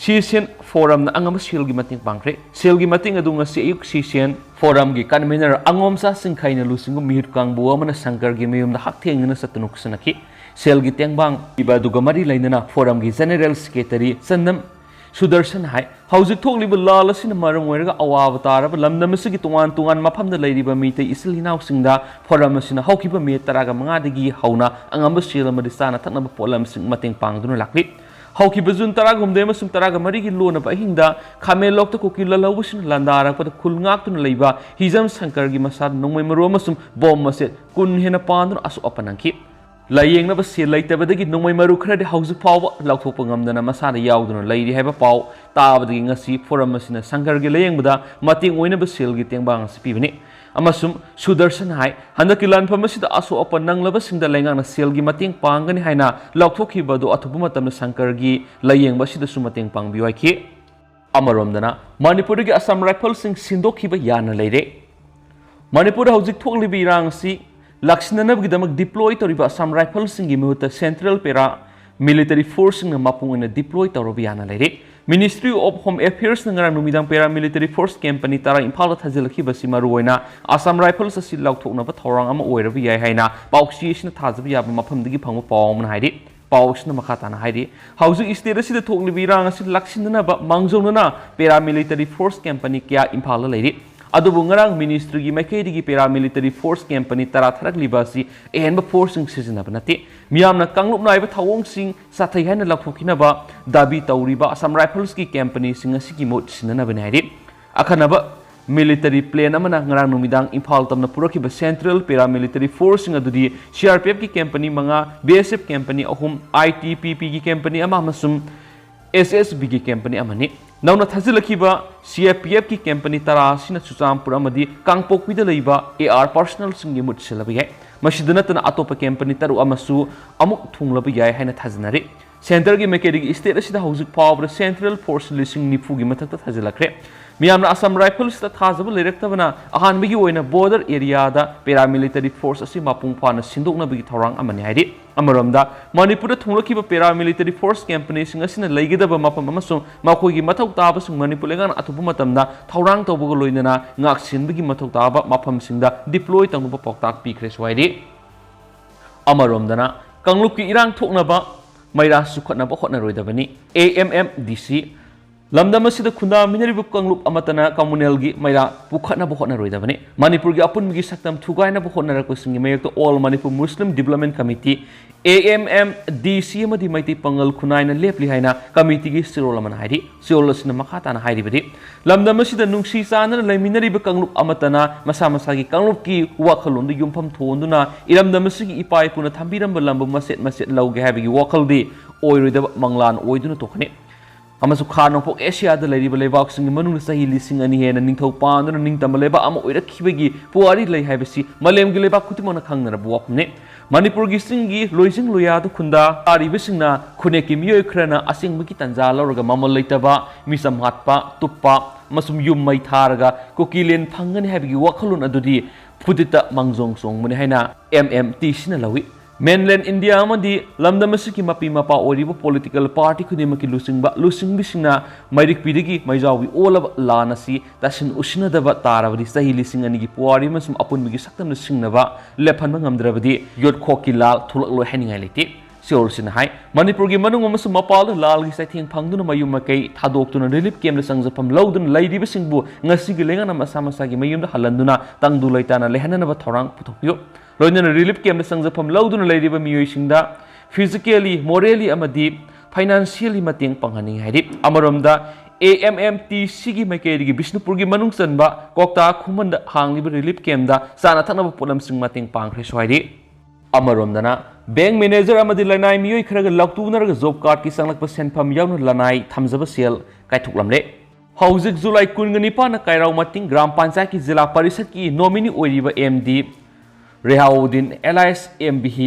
ꯁꯤꯁꯦꯟ ꯐꯣꯔꯝꯅ ꯑꯉꯝꯕ ꯁꯦꯜꯒꯤ ꯃꯇꯦꯡ ꯄꯥꯡꯈ꯭ꯔꯦ꯫ ꯁꯦꯜꯒꯤ ꯃꯇꯦꯡ ꯑꯗꯨ ꯉꯁꯤ ꯑꯌꯨꯛ ꯁꯤꯁꯦꯟ ꯐꯣꯔꯝꯒꯤ ꯀꯟꯚꯦꯅꯔ ꯑꯉꯣꯝꯆꯥ ꯆꯤꯡꯈꯩꯅ ꯂꯨꯆꯤꯡꯕ ꯃꯤꯍꯨꯠ ꯀꯥꯡꯕꯨ ꯑꯃꯅ ꯁꯪꯀꯔꯒꯤ ꯃꯌꯨꯝꯗ ꯍꯛꯊꯦꯡꯅꯅ ꯆꯠꯇꯨꯅ ꯈꯨꯠꯁꯟꯅꯈꯤ꯫ ꯁꯦꯜꯒꯤ ꯇꯦꯡꯕꯥꯡ ꯄꯤꯕ ꯑꯗꯨꯒ ꯃꯔꯤ ꯂꯩꯅꯅ ꯐꯣꯔꯝꯒꯤ ꯖꯦꯅꯦꯔꯦꯜ ꯁꯦꯀ꯭ꯔꯦꯇꯔꯤ ꯆꯟꯗꯝ ꯁꯨꯗꯔꯁꯟ ꯍꯥꯏ, ꯍꯧꯖꯤꯛ ꯊꯣꯛꯂꯤꯕ ꯂꯥꯜ ꯑꯁꯤꯅ ꯃꯔꯝ ꯑꯣꯏꯔꯒ ꯑꯋꯥꯕ ꯇꯥꯔꯕ ꯂꯝꯗꯝ ꯑꯁꯤꯒꯤ ꯇꯣꯉꯥꯟ ꯇꯣꯉꯥꯟꯕ ꯃꯐꯝꯗ ꯂꯩꯔꯤꯕ ꯃꯤꯇꯩ ꯏꯆꯤꯜ ꯏꯅꯥꯎꯁꯤꯡꯗ ꯐꯣꯔꯝ ꯑꯁꯤꯅ ꯍꯧꯈꯤꯕ ꯃꯦ ꯇꯔꯥꯒ ꯃꯉꯥꯗꯒꯤ ꯍꯧꯅ ꯑꯉꯝꯕ ꯁꯦꯜ ꯑꯃꯗꯤ ꯆꯥꯅ ꯊꯛꯅꯕ ꯄꯣꯠꯂꯝꯁꯤꯡ ꯃꯇꯦꯡ ꯄꯥꯡꯗꯨꯅ ꯂꯥꯛꯂꯤ꯫ ꯍꯧꯈꯤꯕ ꯖꯨꯟ ꯇꯔꯥꯍꯨꯝꯗꯣꯏ ꯑꯃꯁꯨꯡ ꯇꯔꯥꯃꯔꯤꯒꯤ ꯂꯣꯟꯅꯕ ꯑꯍꯤꯡꯗ ꯈꯥꯃꯦꯟꯂꯣꯛꯇ ꯀꯨꯀꯤ ꯂꯥꯜꯍꯧꯕꯁꯤꯡꯅ ꯂꯥꯟꯗꯥꯔꯛꯄꯗ ꯈꯨꯜ ꯉꯥꯛꯇꯨꯅ ꯂꯩꯕ ꯍꯤꯖꯝ ꯁꯪꯀꯔꯒꯤ ꯃꯁꯥꯗ ꯅꯣꯡꯃꯩ ꯃꯔꯨ ꯑꯃꯁꯨꯡ ꯕꯣꯝ ꯃꯆꯦꯠ ꯀꯨꯟ ꯍꯦꯟꯅ ꯄꯥꯟꯗꯨꯅ ꯑꯁꯣꯛ ꯑꯄꯟ ꯅꯪꯈꯤ꯫ ꯂꯥꯌꯦꯡꯅꯕ ꯁꯦꯜ ꯂꯩꯇꯕꯗꯒꯤ ꯅꯣꯡꯃꯩ ꯃꯔꯨ ꯈꯔꯗꯤ ꯍꯧꯖꯤꯛ ꯐꯥꯎꯕ ꯂꯧꯊꯣꯛꯄ ꯉꯝꯗꯅ ꯃꯁꯥꯗ ꯌꯥꯎꯗꯨꯅ ꯂꯩꯔꯤ ꯍꯥꯏꯕ ꯄꯥꯎ ꯇꯥꯕꯗꯒꯤ ꯉꯁꯤ ꯐꯣꯔꯝ ꯑꯁꯤꯅ ꯁꯪꯀꯔꯒꯤ ꯂꯥꯌꯦꯡꯕꯗ ꯃꯇꯦꯡ ꯑꯣꯏꯅꯕ ꯁꯦꯜꯒꯤ ꯇꯦꯡꯕꯥꯡ ꯑꯁꯤ ꯄꯤꯕꯅꯤ꯫ ꯑꯃꯁꯨꯡ ꯁꯨꯗꯔꯁꯟ ꯍꯥꯏ, ꯍꯟꯗꯛꯀꯤ ꯂꯥꯟꯐꯝ ꯑꯁꯤꯗ ꯑꯁꯣꯛ ꯑꯄꯟ ꯅꯪꯂꯕꯁꯤꯡꯗ ꯂꯩꯉꯥꯛꯅ ꯁꯦꯜꯒꯤ ꯃꯇꯦꯡ ꯄꯥꯡꯒꯅꯤ ꯍꯥꯏꯅ ꯂꯥꯎꯊꯣꯛꯈꯤꯕ ꯑꯗꯨ ꯑꯊꯨꯕ ꯃꯇꯝꯗ ꯁꯪꯀꯔꯒꯤ ꯂꯥꯌꯦꯡꯕ ꯑꯁꯤꯗꯁꯨ ꯃꯇꯦꯡ ꯄꯥꯡꯕꯤꯌꯨ ꯍꯥꯏꯈꯤ꯫ ꯑꯃꯔꯣꯝꯗꯅ ꯃꯅꯤꯄꯨꯔꯗꯒꯤ ꯑꯁꯥꯝ ꯔꯥꯏꯐꯜꯁꯤꯡ ꯁꯤꯟꯗꯣꯛꯈꯤꯕ ꯌꯥꯅ ꯂꯩꯔꯦ꯫ ꯃꯅꯤꯄꯨꯔꯗ ꯍꯧꯖꯤꯛ ꯊꯣꯛꯂꯤꯕ ꯏꯔꯥꯡ ꯑꯁꯤ ꯂꯥꯛꯁꯤꯟꯅꯅꯕꯒꯤꯗꯃꯛ ꯗꯤꯄ꯭ꯂꯣꯏ ꯇꯧꯔꯤꯕ ꯑꯁꯥꯝ ꯔꯥꯏꯐꯜꯁꯤꯡꯒꯤ ꯃꯍꯨꯠꯇ ꯁꯦꯟꯇ꯭ꯔꯦꯜ ꯄꯦꯔꯥ ꯃꯤꯂꯤꯇꯔꯤ ꯐꯣꯔꯁꯁꯤꯡꯅ ꯃꯄꯨꯡ ꯑꯣꯏꯅ ꯗꯤꯄ꯭ꯂꯣꯏ ꯇꯧꯔꯕ ꯌꯥꯅ ꯂꯩꯔꯦ꯫ ꯃꯤꯅꯤꯁꯇ꯭ꯔꯤ ꯑꯣꯐ ꯍꯣꯝ ꯑꯦꯐꯤꯌꯔꯁꯅ ꯉꯔꯥꯡ ꯅꯨꯃꯤꯗꯥꯡ ꯄꯦꯔꯥ ꯃꯤꯂꯤꯇꯔꯤ ꯐꯣꯔꯁ ꯀꯦꯝꯄꯅꯤ ꯇꯔꯥ ꯏꯝꯐꯥꯜꯗ ꯊꯥꯖꯤꯜꯂꯛꯈꯤꯕꯁꯤ ꯃꯔꯨꯑꯣꯏꯅ ꯑꯁꯥꯝ ꯔꯥꯏꯐꯜꯁ ꯑꯁꯤ ꯂꯥꯎꯊꯣꯛꯅꯕ ꯊꯧꯔꯥꯡ ꯑꯃ ꯑꯣꯏꯔꯕ ꯌꯥꯏ ꯍꯥꯏꯅ ꯄꯥꯎꯆꯦ ꯑꯁꯤꯅ ꯊꯥꯖꯕ ꯌꯥꯕ ꯃꯐꯝꯗꯒꯤ ꯐꯪꯕ ꯄꯥꯎ ꯑꯃꯅ ꯍꯥꯏꯔꯤ꯫ ꯄꯥꯎ ꯑꯁꯤꯅ ꯃꯈꯥ ꯇꯥꯅ ꯍꯥꯏꯔꯤ, ꯍꯧꯖꯤꯛ ꯁ꯭ꯇꯦꯠ ꯑꯁꯤꯗ ꯊꯣꯛꯂꯤꯕ ꯏꯔꯥꯡ ꯑꯁꯤ ꯂꯥꯛꯁꯤꯟꯅꯅꯕ ꯃꯥꯡꯖꯧꯅꯅ ꯄꯦꯔꯥ ꯃꯤꯂꯤꯇꯔꯤ ꯐꯣꯔꯁ ꯀꯦꯝꯄꯅꯤ ꯀꯌꯥ ꯏꯝꯐꯥꯜꯗ ꯂꯩꯔꯤ꯫ ꯑꯗꯨꯕꯨ ꯉꯔꯥꯡ ꯃꯤꯅꯤꯁꯇ꯭ꯔꯤꯒꯤ ꯃꯥꯏꯀꯩꯗꯒꯤ ꯄꯦꯔꯥ ꯃꯤꯂꯤꯇꯔꯤ ꯐꯣꯔꯁ ꯀꯦꯝꯄꯅꯤ ꯇꯔꯥ ꯊꯥꯔꯛꯂꯤꯕ ꯑꯁꯤ ꯑꯍꯦꯟꯕ ꯐꯣꯔꯁꯁꯤꯡ ꯁꯤꯖꯤꯟꯅꯕ ꯅꯠꯇꯦ꯫ ꯃꯤꯌꯥꯝꯅ ꯀꯥꯡꯂꯨꯞ ꯅꯥꯏꯕ ꯊꯧꯑꯣꯡꯁꯤꯡ ꯁꯥꯊꯩ ꯍꯥꯏꯅ ꯂꯥꯎꯊꯣꯛꯈꯤꯅꯕ ꯗꯥꯕꯤ ꯇꯧꯔꯤꯕ ꯑꯁꯥꯝ ꯔꯥꯏꯐꯜꯁꯀꯤ ꯀꯦꯝꯄꯅꯤꯁꯤꯡ ꯑꯁꯤꯒꯤ ꯃꯍꯨꯠ ꯁꯤꯟꯅꯅꯕꯅꯤ ꯍꯥꯏꯔꯤ꯫ ꯑꯈꯟꯅꯕ ꯃꯤꯂꯤꯇꯔꯤ ꯄ꯭ꯂꯦꯟ ꯑꯃꯅ ꯉꯔꯥꯡ ꯅꯨꯃꯤꯗꯥꯡ ꯏꯝꯐꯥꯜ ꯇꯝꯅ ꯄꯨꯔꯛꯈꯤꯕ ꯁꯦꯟꯇ꯭ꯔꯦꯜ ꯄꯦꯔꯥ ꯃꯤꯂꯤꯇꯔꯤ ꯐꯣꯔꯁꯁꯤꯡ ꯑꯗꯨꯗꯤ ꯁꯤ ꯑꯥꯔ ꯄꯤ ꯑꯦꯐꯀꯤ ꯀꯦꯝꯄꯅꯤ ꯃꯉꯥ, ꯕꯤ ꯑꯦꯁ ꯑꯦꯐ ꯀꯦꯝꯄꯅꯤ ꯑꯍꯨꯝ, ꯑꯥꯏ ꯇꯤ ꯄꯤ ꯄꯤꯒꯤ ꯀꯦꯝꯄꯅꯤ ꯑꯃ ꯑꯃꯁꯨꯡ ꯑꯦꯁ ꯑꯦꯁ ꯕꯤꯒꯤ ꯀꯦꯝꯄꯅꯤ ꯑꯃꯅꯤ꯫ ꯅꯧꯅ ꯊꯥꯖꯤꯜꯂꯛꯈꯤꯕ ꯁꯤ ꯑꯥꯔ ꯄꯤ ꯑꯦꯐꯀꯤ ꯀꯦꯝꯄꯅꯤ ꯇꯔꯥ ꯑꯁꯤꯅ ꯆꯨꯔꯆꯥꯟꯄꯨꯔ ꯑꯃꯗꯤ ꯀꯥꯡꯄꯣꯛꯄꯤꯗ ꯂꯩꯕ ꯑꯦ ꯑꯥꯔ ꯄꯥꯔꯁꯅꯦꯜꯁꯤꯡꯒꯤ ꯃꯍꯨꯠ ꯁꯤꯜꯂꯕ ꯌꯥꯏ꯫ ꯃꯁꯤꯗ ꯅꯠꯇꯅ ꯑꯇꯣꯞꯄ ꯀꯦꯝꯄꯅꯤ ꯇꯔꯨꯛ ꯑꯃꯁꯨ ꯑꯃꯨꯛ ꯊꯨꯡꯂꯕ ꯌꯥꯏ ꯍꯥꯏꯅ ꯊꯥꯖꯅꯔꯤ꯫ ꯁꯦꯟꯇꯔꯒꯤ ꯃꯥꯏꯀꯩꯗꯒꯤ ꯁ꯭ꯇꯦꯠ ꯑꯁꯤꯗ ꯍꯧꯖꯤꯛ ꯐꯥꯎꯕꯗ ꯁꯦꯟꯇ꯭ꯔꯦꯜ ꯐꯣꯔꯁ ꯂꯤꯁꯤꯡ ꯅꯤꯐꯨꯒꯤ ꯃꯊꯛꯇ ꯊꯥꯖꯤꯜꯂꯛꯈ꯭ꯔꯦ꯫ ꯃꯤꯌꯥꯝꯅ ꯑꯁꯥꯝ ꯔꯥꯏꯐꯜꯁꯇ ꯊꯥꯖꯕ ꯂꯩꯔꯛꯇꯕꯅ ꯑꯍꯥꯟꯕꯒꯤ ꯑꯣꯏꯅ ꯕꯣꯔꯗꯔ ꯑꯦꯔꯤꯌꯥꯗ ꯄꯦꯔꯥ ꯃꯤꯂꯤꯇꯔꯤ ꯐꯣꯔꯁ ꯑꯁꯤ ꯃꯄꯨꯡ ꯐꯥꯅ ꯁꯤꯟꯗꯣꯛꯅꯕꯒꯤ ꯊꯧꯔꯥꯡ ꯑꯃꯅꯤ ꯍꯥꯏꯔꯤ꯫ ꯑꯃꯔꯣꯝꯗ, ꯃꯅꯤꯄꯨꯔꯗ ꯊꯨꯡꯂꯛꯈꯤꯕ ꯄꯦꯔꯥ ꯃꯤꯂꯤꯇꯔꯤ ꯐꯣꯔꯁ ꯀꯦꯝꯄꯅꯤꯁꯤꯡ ꯑꯁꯤꯅ ꯂꯩꯒꯗꯕ ꯃꯐꯝ ꯑꯃꯁꯨꯡ ꯃꯈꯣꯏꯒꯤ ꯃꯊꯧ ꯇꯥꯕꯁꯤꯡ ꯃꯅꯤꯄꯨꯔ ꯂꯩꯉꯥꯛꯅ ꯑꯊꯨꯕ ꯃꯇꯝꯗ ꯊꯧꯔꯥꯡ ꯇꯧꯕꯒ ꯂꯣꯏꯅꯅ ꯉꯥꯛꯁꯦꯟꯕꯒꯤ ꯃꯊꯧ ꯇꯥꯕ ꯃꯐꯝꯁꯤꯡꯗ ꯗꯤꯄ꯭ꯂꯣꯏ ꯇꯧꯅꯕ ꯄꯥꯎꯇꯥꯛ ꯄꯤꯈ꯭ꯔꯦꯁꯨ ꯍꯥꯏꯔꯤ꯫ ꯑꯃꯔꯣꯝꯗꯅ, ꯀꯥꯡꯂꯨꯞꯀꯤ ꯏꯔꯥꯡ ꯊꯣꯛꯅꯕ ꯃꯩꯔꯥ ꯆꯨꯈꯠꯅꯕ ꯍꯣꯠꯅꯔꯣꯏꯗꯕꯅꯤ꯫ ꯑꯦ ꯑꯦꯝ ꯑꯦꯝ ꯗꯤ ꯁꯤ ꯂꯝꯗꯝ ꯑꯁꯤꯗ ꯈꯨꯟꯗꯥꯃꯤꯟꯅꯔꯤꯕ ꯀꯥꯡꯂꯨꯞ ꯑꯃꯠꯇꯅ communalꯒꯤ ꯃꯩꯔꯥ ꯄꯨꯈꯠꯅꯕ ꯍꯣꯠꯅꯔꯣꯏꯗꯕꯅꯤ꯫ ꯃꯅꯤꯄꯨꯔꯒꯤ ꯑꯄꯨꯟꯕꯒꯤ ꯁꯛꯇꯝ ꯊꯨꯒꯥꯏꯅꯕ ꯍꯣꯠꯅꯔꯛꯄꯁꯤꯡꯒꯤ ꯃꯥꯌꯣꯛꯇ All Manipur Muslim Development Committee, A M M D C ꯑꯃꯗꯤ ꯃꯩꯇꯩ ꯄꯥꯉꯜ ꯈꯨꯟꯅꯥꯏꯅ ꯂꯦꯞꯂꯤ ꯍꯥꯏꯅ committeeꯒꯤ ꯆꯦꯔꯣꯜ ꯑꯃꯅ ꯍꯥꯏꯔꯤ꯫ ꯆꯦꯔꯣꯜ ꯑꯁꯤꯅ ꯃꯈꯥ ꯇꯥꯅ ꯍꯥꯏꯔꯤꯕꯗꯤ, ꯂꯝꯗꯝ ꯑꯁꯤꯗ ꯅꯨꯡꯁꯤ ꯆꯥꯟꯅꯅ ꯂꯩꯃꯤꯟꯅꯔꯤꯕ ꯀꯥꯡꯂꯨꯞ ꯑꯃꯠꯇꯅ ꯃꯁꯥ ꯃꯁꯥꯒꯤ ꯀꯥꯡꯂꯨꯞꯀꯤ ꯋꯥꯈꯜꯂꯣꯟꯗ ꯌꯨꯝꯐꯝ ꯊꯣꯟꯗꯨꯅ ꯏꯔꯝꯗꯝ ꯑꯁꯤꯒꯤ ꯏꯄꯥ ꯏꯄꯨꯅ ꯊꯝꯕꯤꯔꯝꯕ ꯂꯝꯕꯨ ꯃꯆꯦꯠ ꯃꯆꯦꯠ ꯂꯧꯒꯦ ꯍꯥꯏꯕꯒꯤ ꯋꯥꯈꯜꯗꯤ ꯑꯣꯏꯔꯣꯏꯗꯕ ꯃꯪꯂꯥꯟ ꯑꯣꯏꯗꯨꯅ ꯇꯣꯛꯀꯅꯤ꯫ ꯑꯃꯁꯨꯡ ꯈꯥ ꯅꯣꯡꯄꯣꯛ ꯑꯦꯁꯤꯌꯥꯗ ꯂꯩꯔꯤꯕ ꯂꯩꯕꯥꯛꯁꯤꯡꯒꯤ ꯃꯅꯨꯡꯗ ꯆꯍꯤ ꯂꯤꯁꯤꯡ ꯑꯅꯤ ꯍꯦꯟꯅ ꯅꯤꯡꯊꯧ ꯄꯥꯟꯗꯨꯅ ꯅꯤꯡꯇꯝꯕ ꯂꯩꯕꯥꯛ ꯑꯃ ꯑꯣꯏꯔꯛꯈꯤꯕꯒꯤ ꯄꯨꯋꯥꯔꯤ ꯂꯩ ꯍꯥꯏꯕꯁꯤ ꯃꯥꯂꯦꯝꯒꯤ ꯂꯩꯕꯥꯛ ꯈꯨꯗꯤꯡꯃꯛꯅ ꯈꯪꯅꯔꯕ ꯋꯥꯐꯝꯅꯤ꯫ ꯃꯅꯤꯄꯨꯔꯒꯤ ꯆꯤꯡꯒꯤ ꯂꯣꯏꯖꯤꯡ ꯂꯣꯌꯥꯗ ꯈꯨꯟꯗꯥ ꯇꯥꯔꯤꯕꯁꯤꯡꯅ ꯈꯨꯟꯅꯦꯛꯀꯤ ꯃꯤꯑꯣꯏ ꯈꯔꯅ ꯑꯁꯦꯡꯕꯒꯤ ꯇꯥꯟꯖꯥ ꯂꯧꯔꯒ ꯃꯃꯜ ꯂꯩꯇꯕ, ꯃꯤꯆꯝ ꯍꯥꯠꯄ, ꯇꯨꯞꯄ ꯑꯃꯁꯨꯡ ꯌꯨꯝ ꯃꯩ ꯊꯥꯔꯒ ꯀꯨꯀꯤꯂꯦꯟ ꯐꯪꯒꯅꯤ ꯍꯥꯏꯕꯒꯤ ꯋꯥꯈꯜꯂꯣꯟ ꯑꯗꯨꯗꯤ ꯐꯨꯇꯤꯠꯇ ꯃꯥꯡꯖꯣꯡ ꯆꯣꯡꯕꯅꯤ ꯍꯥꯏꯅ M M T Cꯅ ꯂꯧꯏ꯫ Mainland India ꯑꯃꯗꯤ ꯂꯝꯗꯝ ꯑꯁꯤꯒꯤ ꯃꯄꯤ ꯃꯄꯥ ꯑꯣꯏꯔꯤꯕ political party ꯈꯨꯗꯤꯡꯃꯛꯀꯤ ꯂꯨꯆꯤꯡꯕ ꯂꯨꯆꯤꯡꯕꯤꯁꯤꯡꯅ ꯃꯥꯏꯔꯤꯛꯄꯤꯗꯒꯤ ꯃꯩꯖꯥꯎꯒꯤ ꯑꯣꯜꯂꯕ ꯂꯥꯟ ꯑꯁꯤ ꯇꯥꯁꯤꯟ ꯎꯁꯤꯟꯅꯗꯕ ꯇꯥꯔꯕꯗꯤ ꯆꯍꯤ ꯂꯤꯁꯤꯡ ꯑꯅꯤꯒꯤ ꯄꯨꯋꯥꯔꯤ ꯑꯃꯁꯨꯡ ꯑꯄꯨꯟꯕꯒꯤ ꯁꯛꯇꯝꯗ ꯁꯤꯡꯅꯕ ꯂꯦꯞꯍꯟꯕ ꯉꯝꯗ꯭ꯔꯕꯗꯤ ꯌꯣꯠꯈꯣꯛꯀꯤ ꯂꯥꯜ ꯊꯣꯛꯂꯛꯂꯣꯏ ꯍꯥꯏꯅꯤꯡꯉꯥꯏ ꯂꯩꯇꯦ꯫ ꯆꯦꯔꯣꯜꯁꯤꯅ ꯍꯥꯏ, ꯃꯅꯤꯄꯨꯔꯒꯤ ꯃꯅꯨꯡ ꯑꯃꯁꯨꯡ ꯃꯄꯥꯟꯗ ꯂꯥꯜꯒꯤ ꯆꯩꯊꯦꯡ ꯐꯪꯗꯨꯅ ꯃꯌꯨꯝ ꯃꯀꯩ ꯊꯥꯗꯣꯛꯇꯨꯅ relief campꯇ ꯆꯪꯖꯐꯝ ꯂꯧꯗꯨꯅ ꯂꯩꯔꯤꯕꯁꯤꯡꯕꯨ ꯉꯁꯤꯒꯤ ꯂꯩꯉꯥꯛꯅ ꯃꯁꯥ ꯃꯁꯥꯒꯤ ꯃꯌꯨꯝꯗ ꯍꯜꯍꯟꯗꯨꯅ ꯇꯪꯗꯨ ꯂꯩꯇꯥꯅ ꯂꯩꯍꯟꯅꯅꯕ ꯊꯧꯔꯥꯡ ꯄꯨꯊꯣꯛꯄꯤꯌꯨ꯫ ꯂꯣꯏꯅꯅ relief campꯇ ꯆꯪꯖꯐꯝ ꯂꯧꯗꯨꯅ ꯂꯩꯔꯤꯕ ꯃꯤꯑꯣꯏꯁꯤꯡꯗ physically, morally ꯑꯃꯗꯤ financially ꯃꯇꯦꯡ ꯄꯥꯡꯍꯟꯅꯤꯡꯏ ꯍꯥꯏꯔꯤ꯫ ꯑꯃꯔꯣꯝꯗ, A M M T Cꯒꯤ ꯃꯥꯏꯀꯩꯗꯒꯤ ꯕꯤꯁꯅꯨꯄꯨꯔꯒꯤ ꯃꯅꯨꯡ ꯆꯟꯕ ꯀꯣꯛꯇꯥ ꯈꯨꯃꯟꯗ ꯍꯥꯡꯂꯤꯕ relief campꯇ ꯆꯥꯅ ꯊꯛꯅꯕ ꯄꯣꯠꯂꯝꯁꯤꯡ ꯃꯇꯦꯡ ꯄꯥꯡꯈ꯭ꯔꯦꯁꯨ ꯍꯥꯏꯔꯤ꯫ ꯑꯃꯔꯣꯝꯗꯅ, bank manager ꯑꯃꯗꯤ ꯂꯅꯥꯏ ꯃꯤꯑꯣꯏ ꯈꯔꯒ ꯂꯥꯎꯇꯨꯅꯔꯒ job cardꯀꯤ ꯆꯪꯂꯛꯄ ꯁꯦꯟꯐꯝ ꯌꯥꯎꯅ ꯂꯅꯥꯏ ꯊꯝꯖꯕ ꯁꯦꯜ ꯀꯥꯏꯊꯣꯛꯂꯝꯂꯦ꯫ ꯍꯧꯖꯤꯛ ꯖꯨꯂꯥꯏ ꯀꯨꯟꯒ ꯅꯤꯄꯥꯟꯅ ꯀꯥꯏꯔꯥꯎ ꯃꯇꯤꯡ ꯒ꯭ꯔꯥꯝ ꯄꯟꯆꯥꯌꯠꯀꯤ ꯖꯤꯂꯥ ꯄꯔꯤꯁꯠꯀꯤ nominee ꯑꯣꯏꯔꯤꯕ M D ꯔꯦꯍꯥꯎꯗꯤꯟ alias M B ꯍꯤ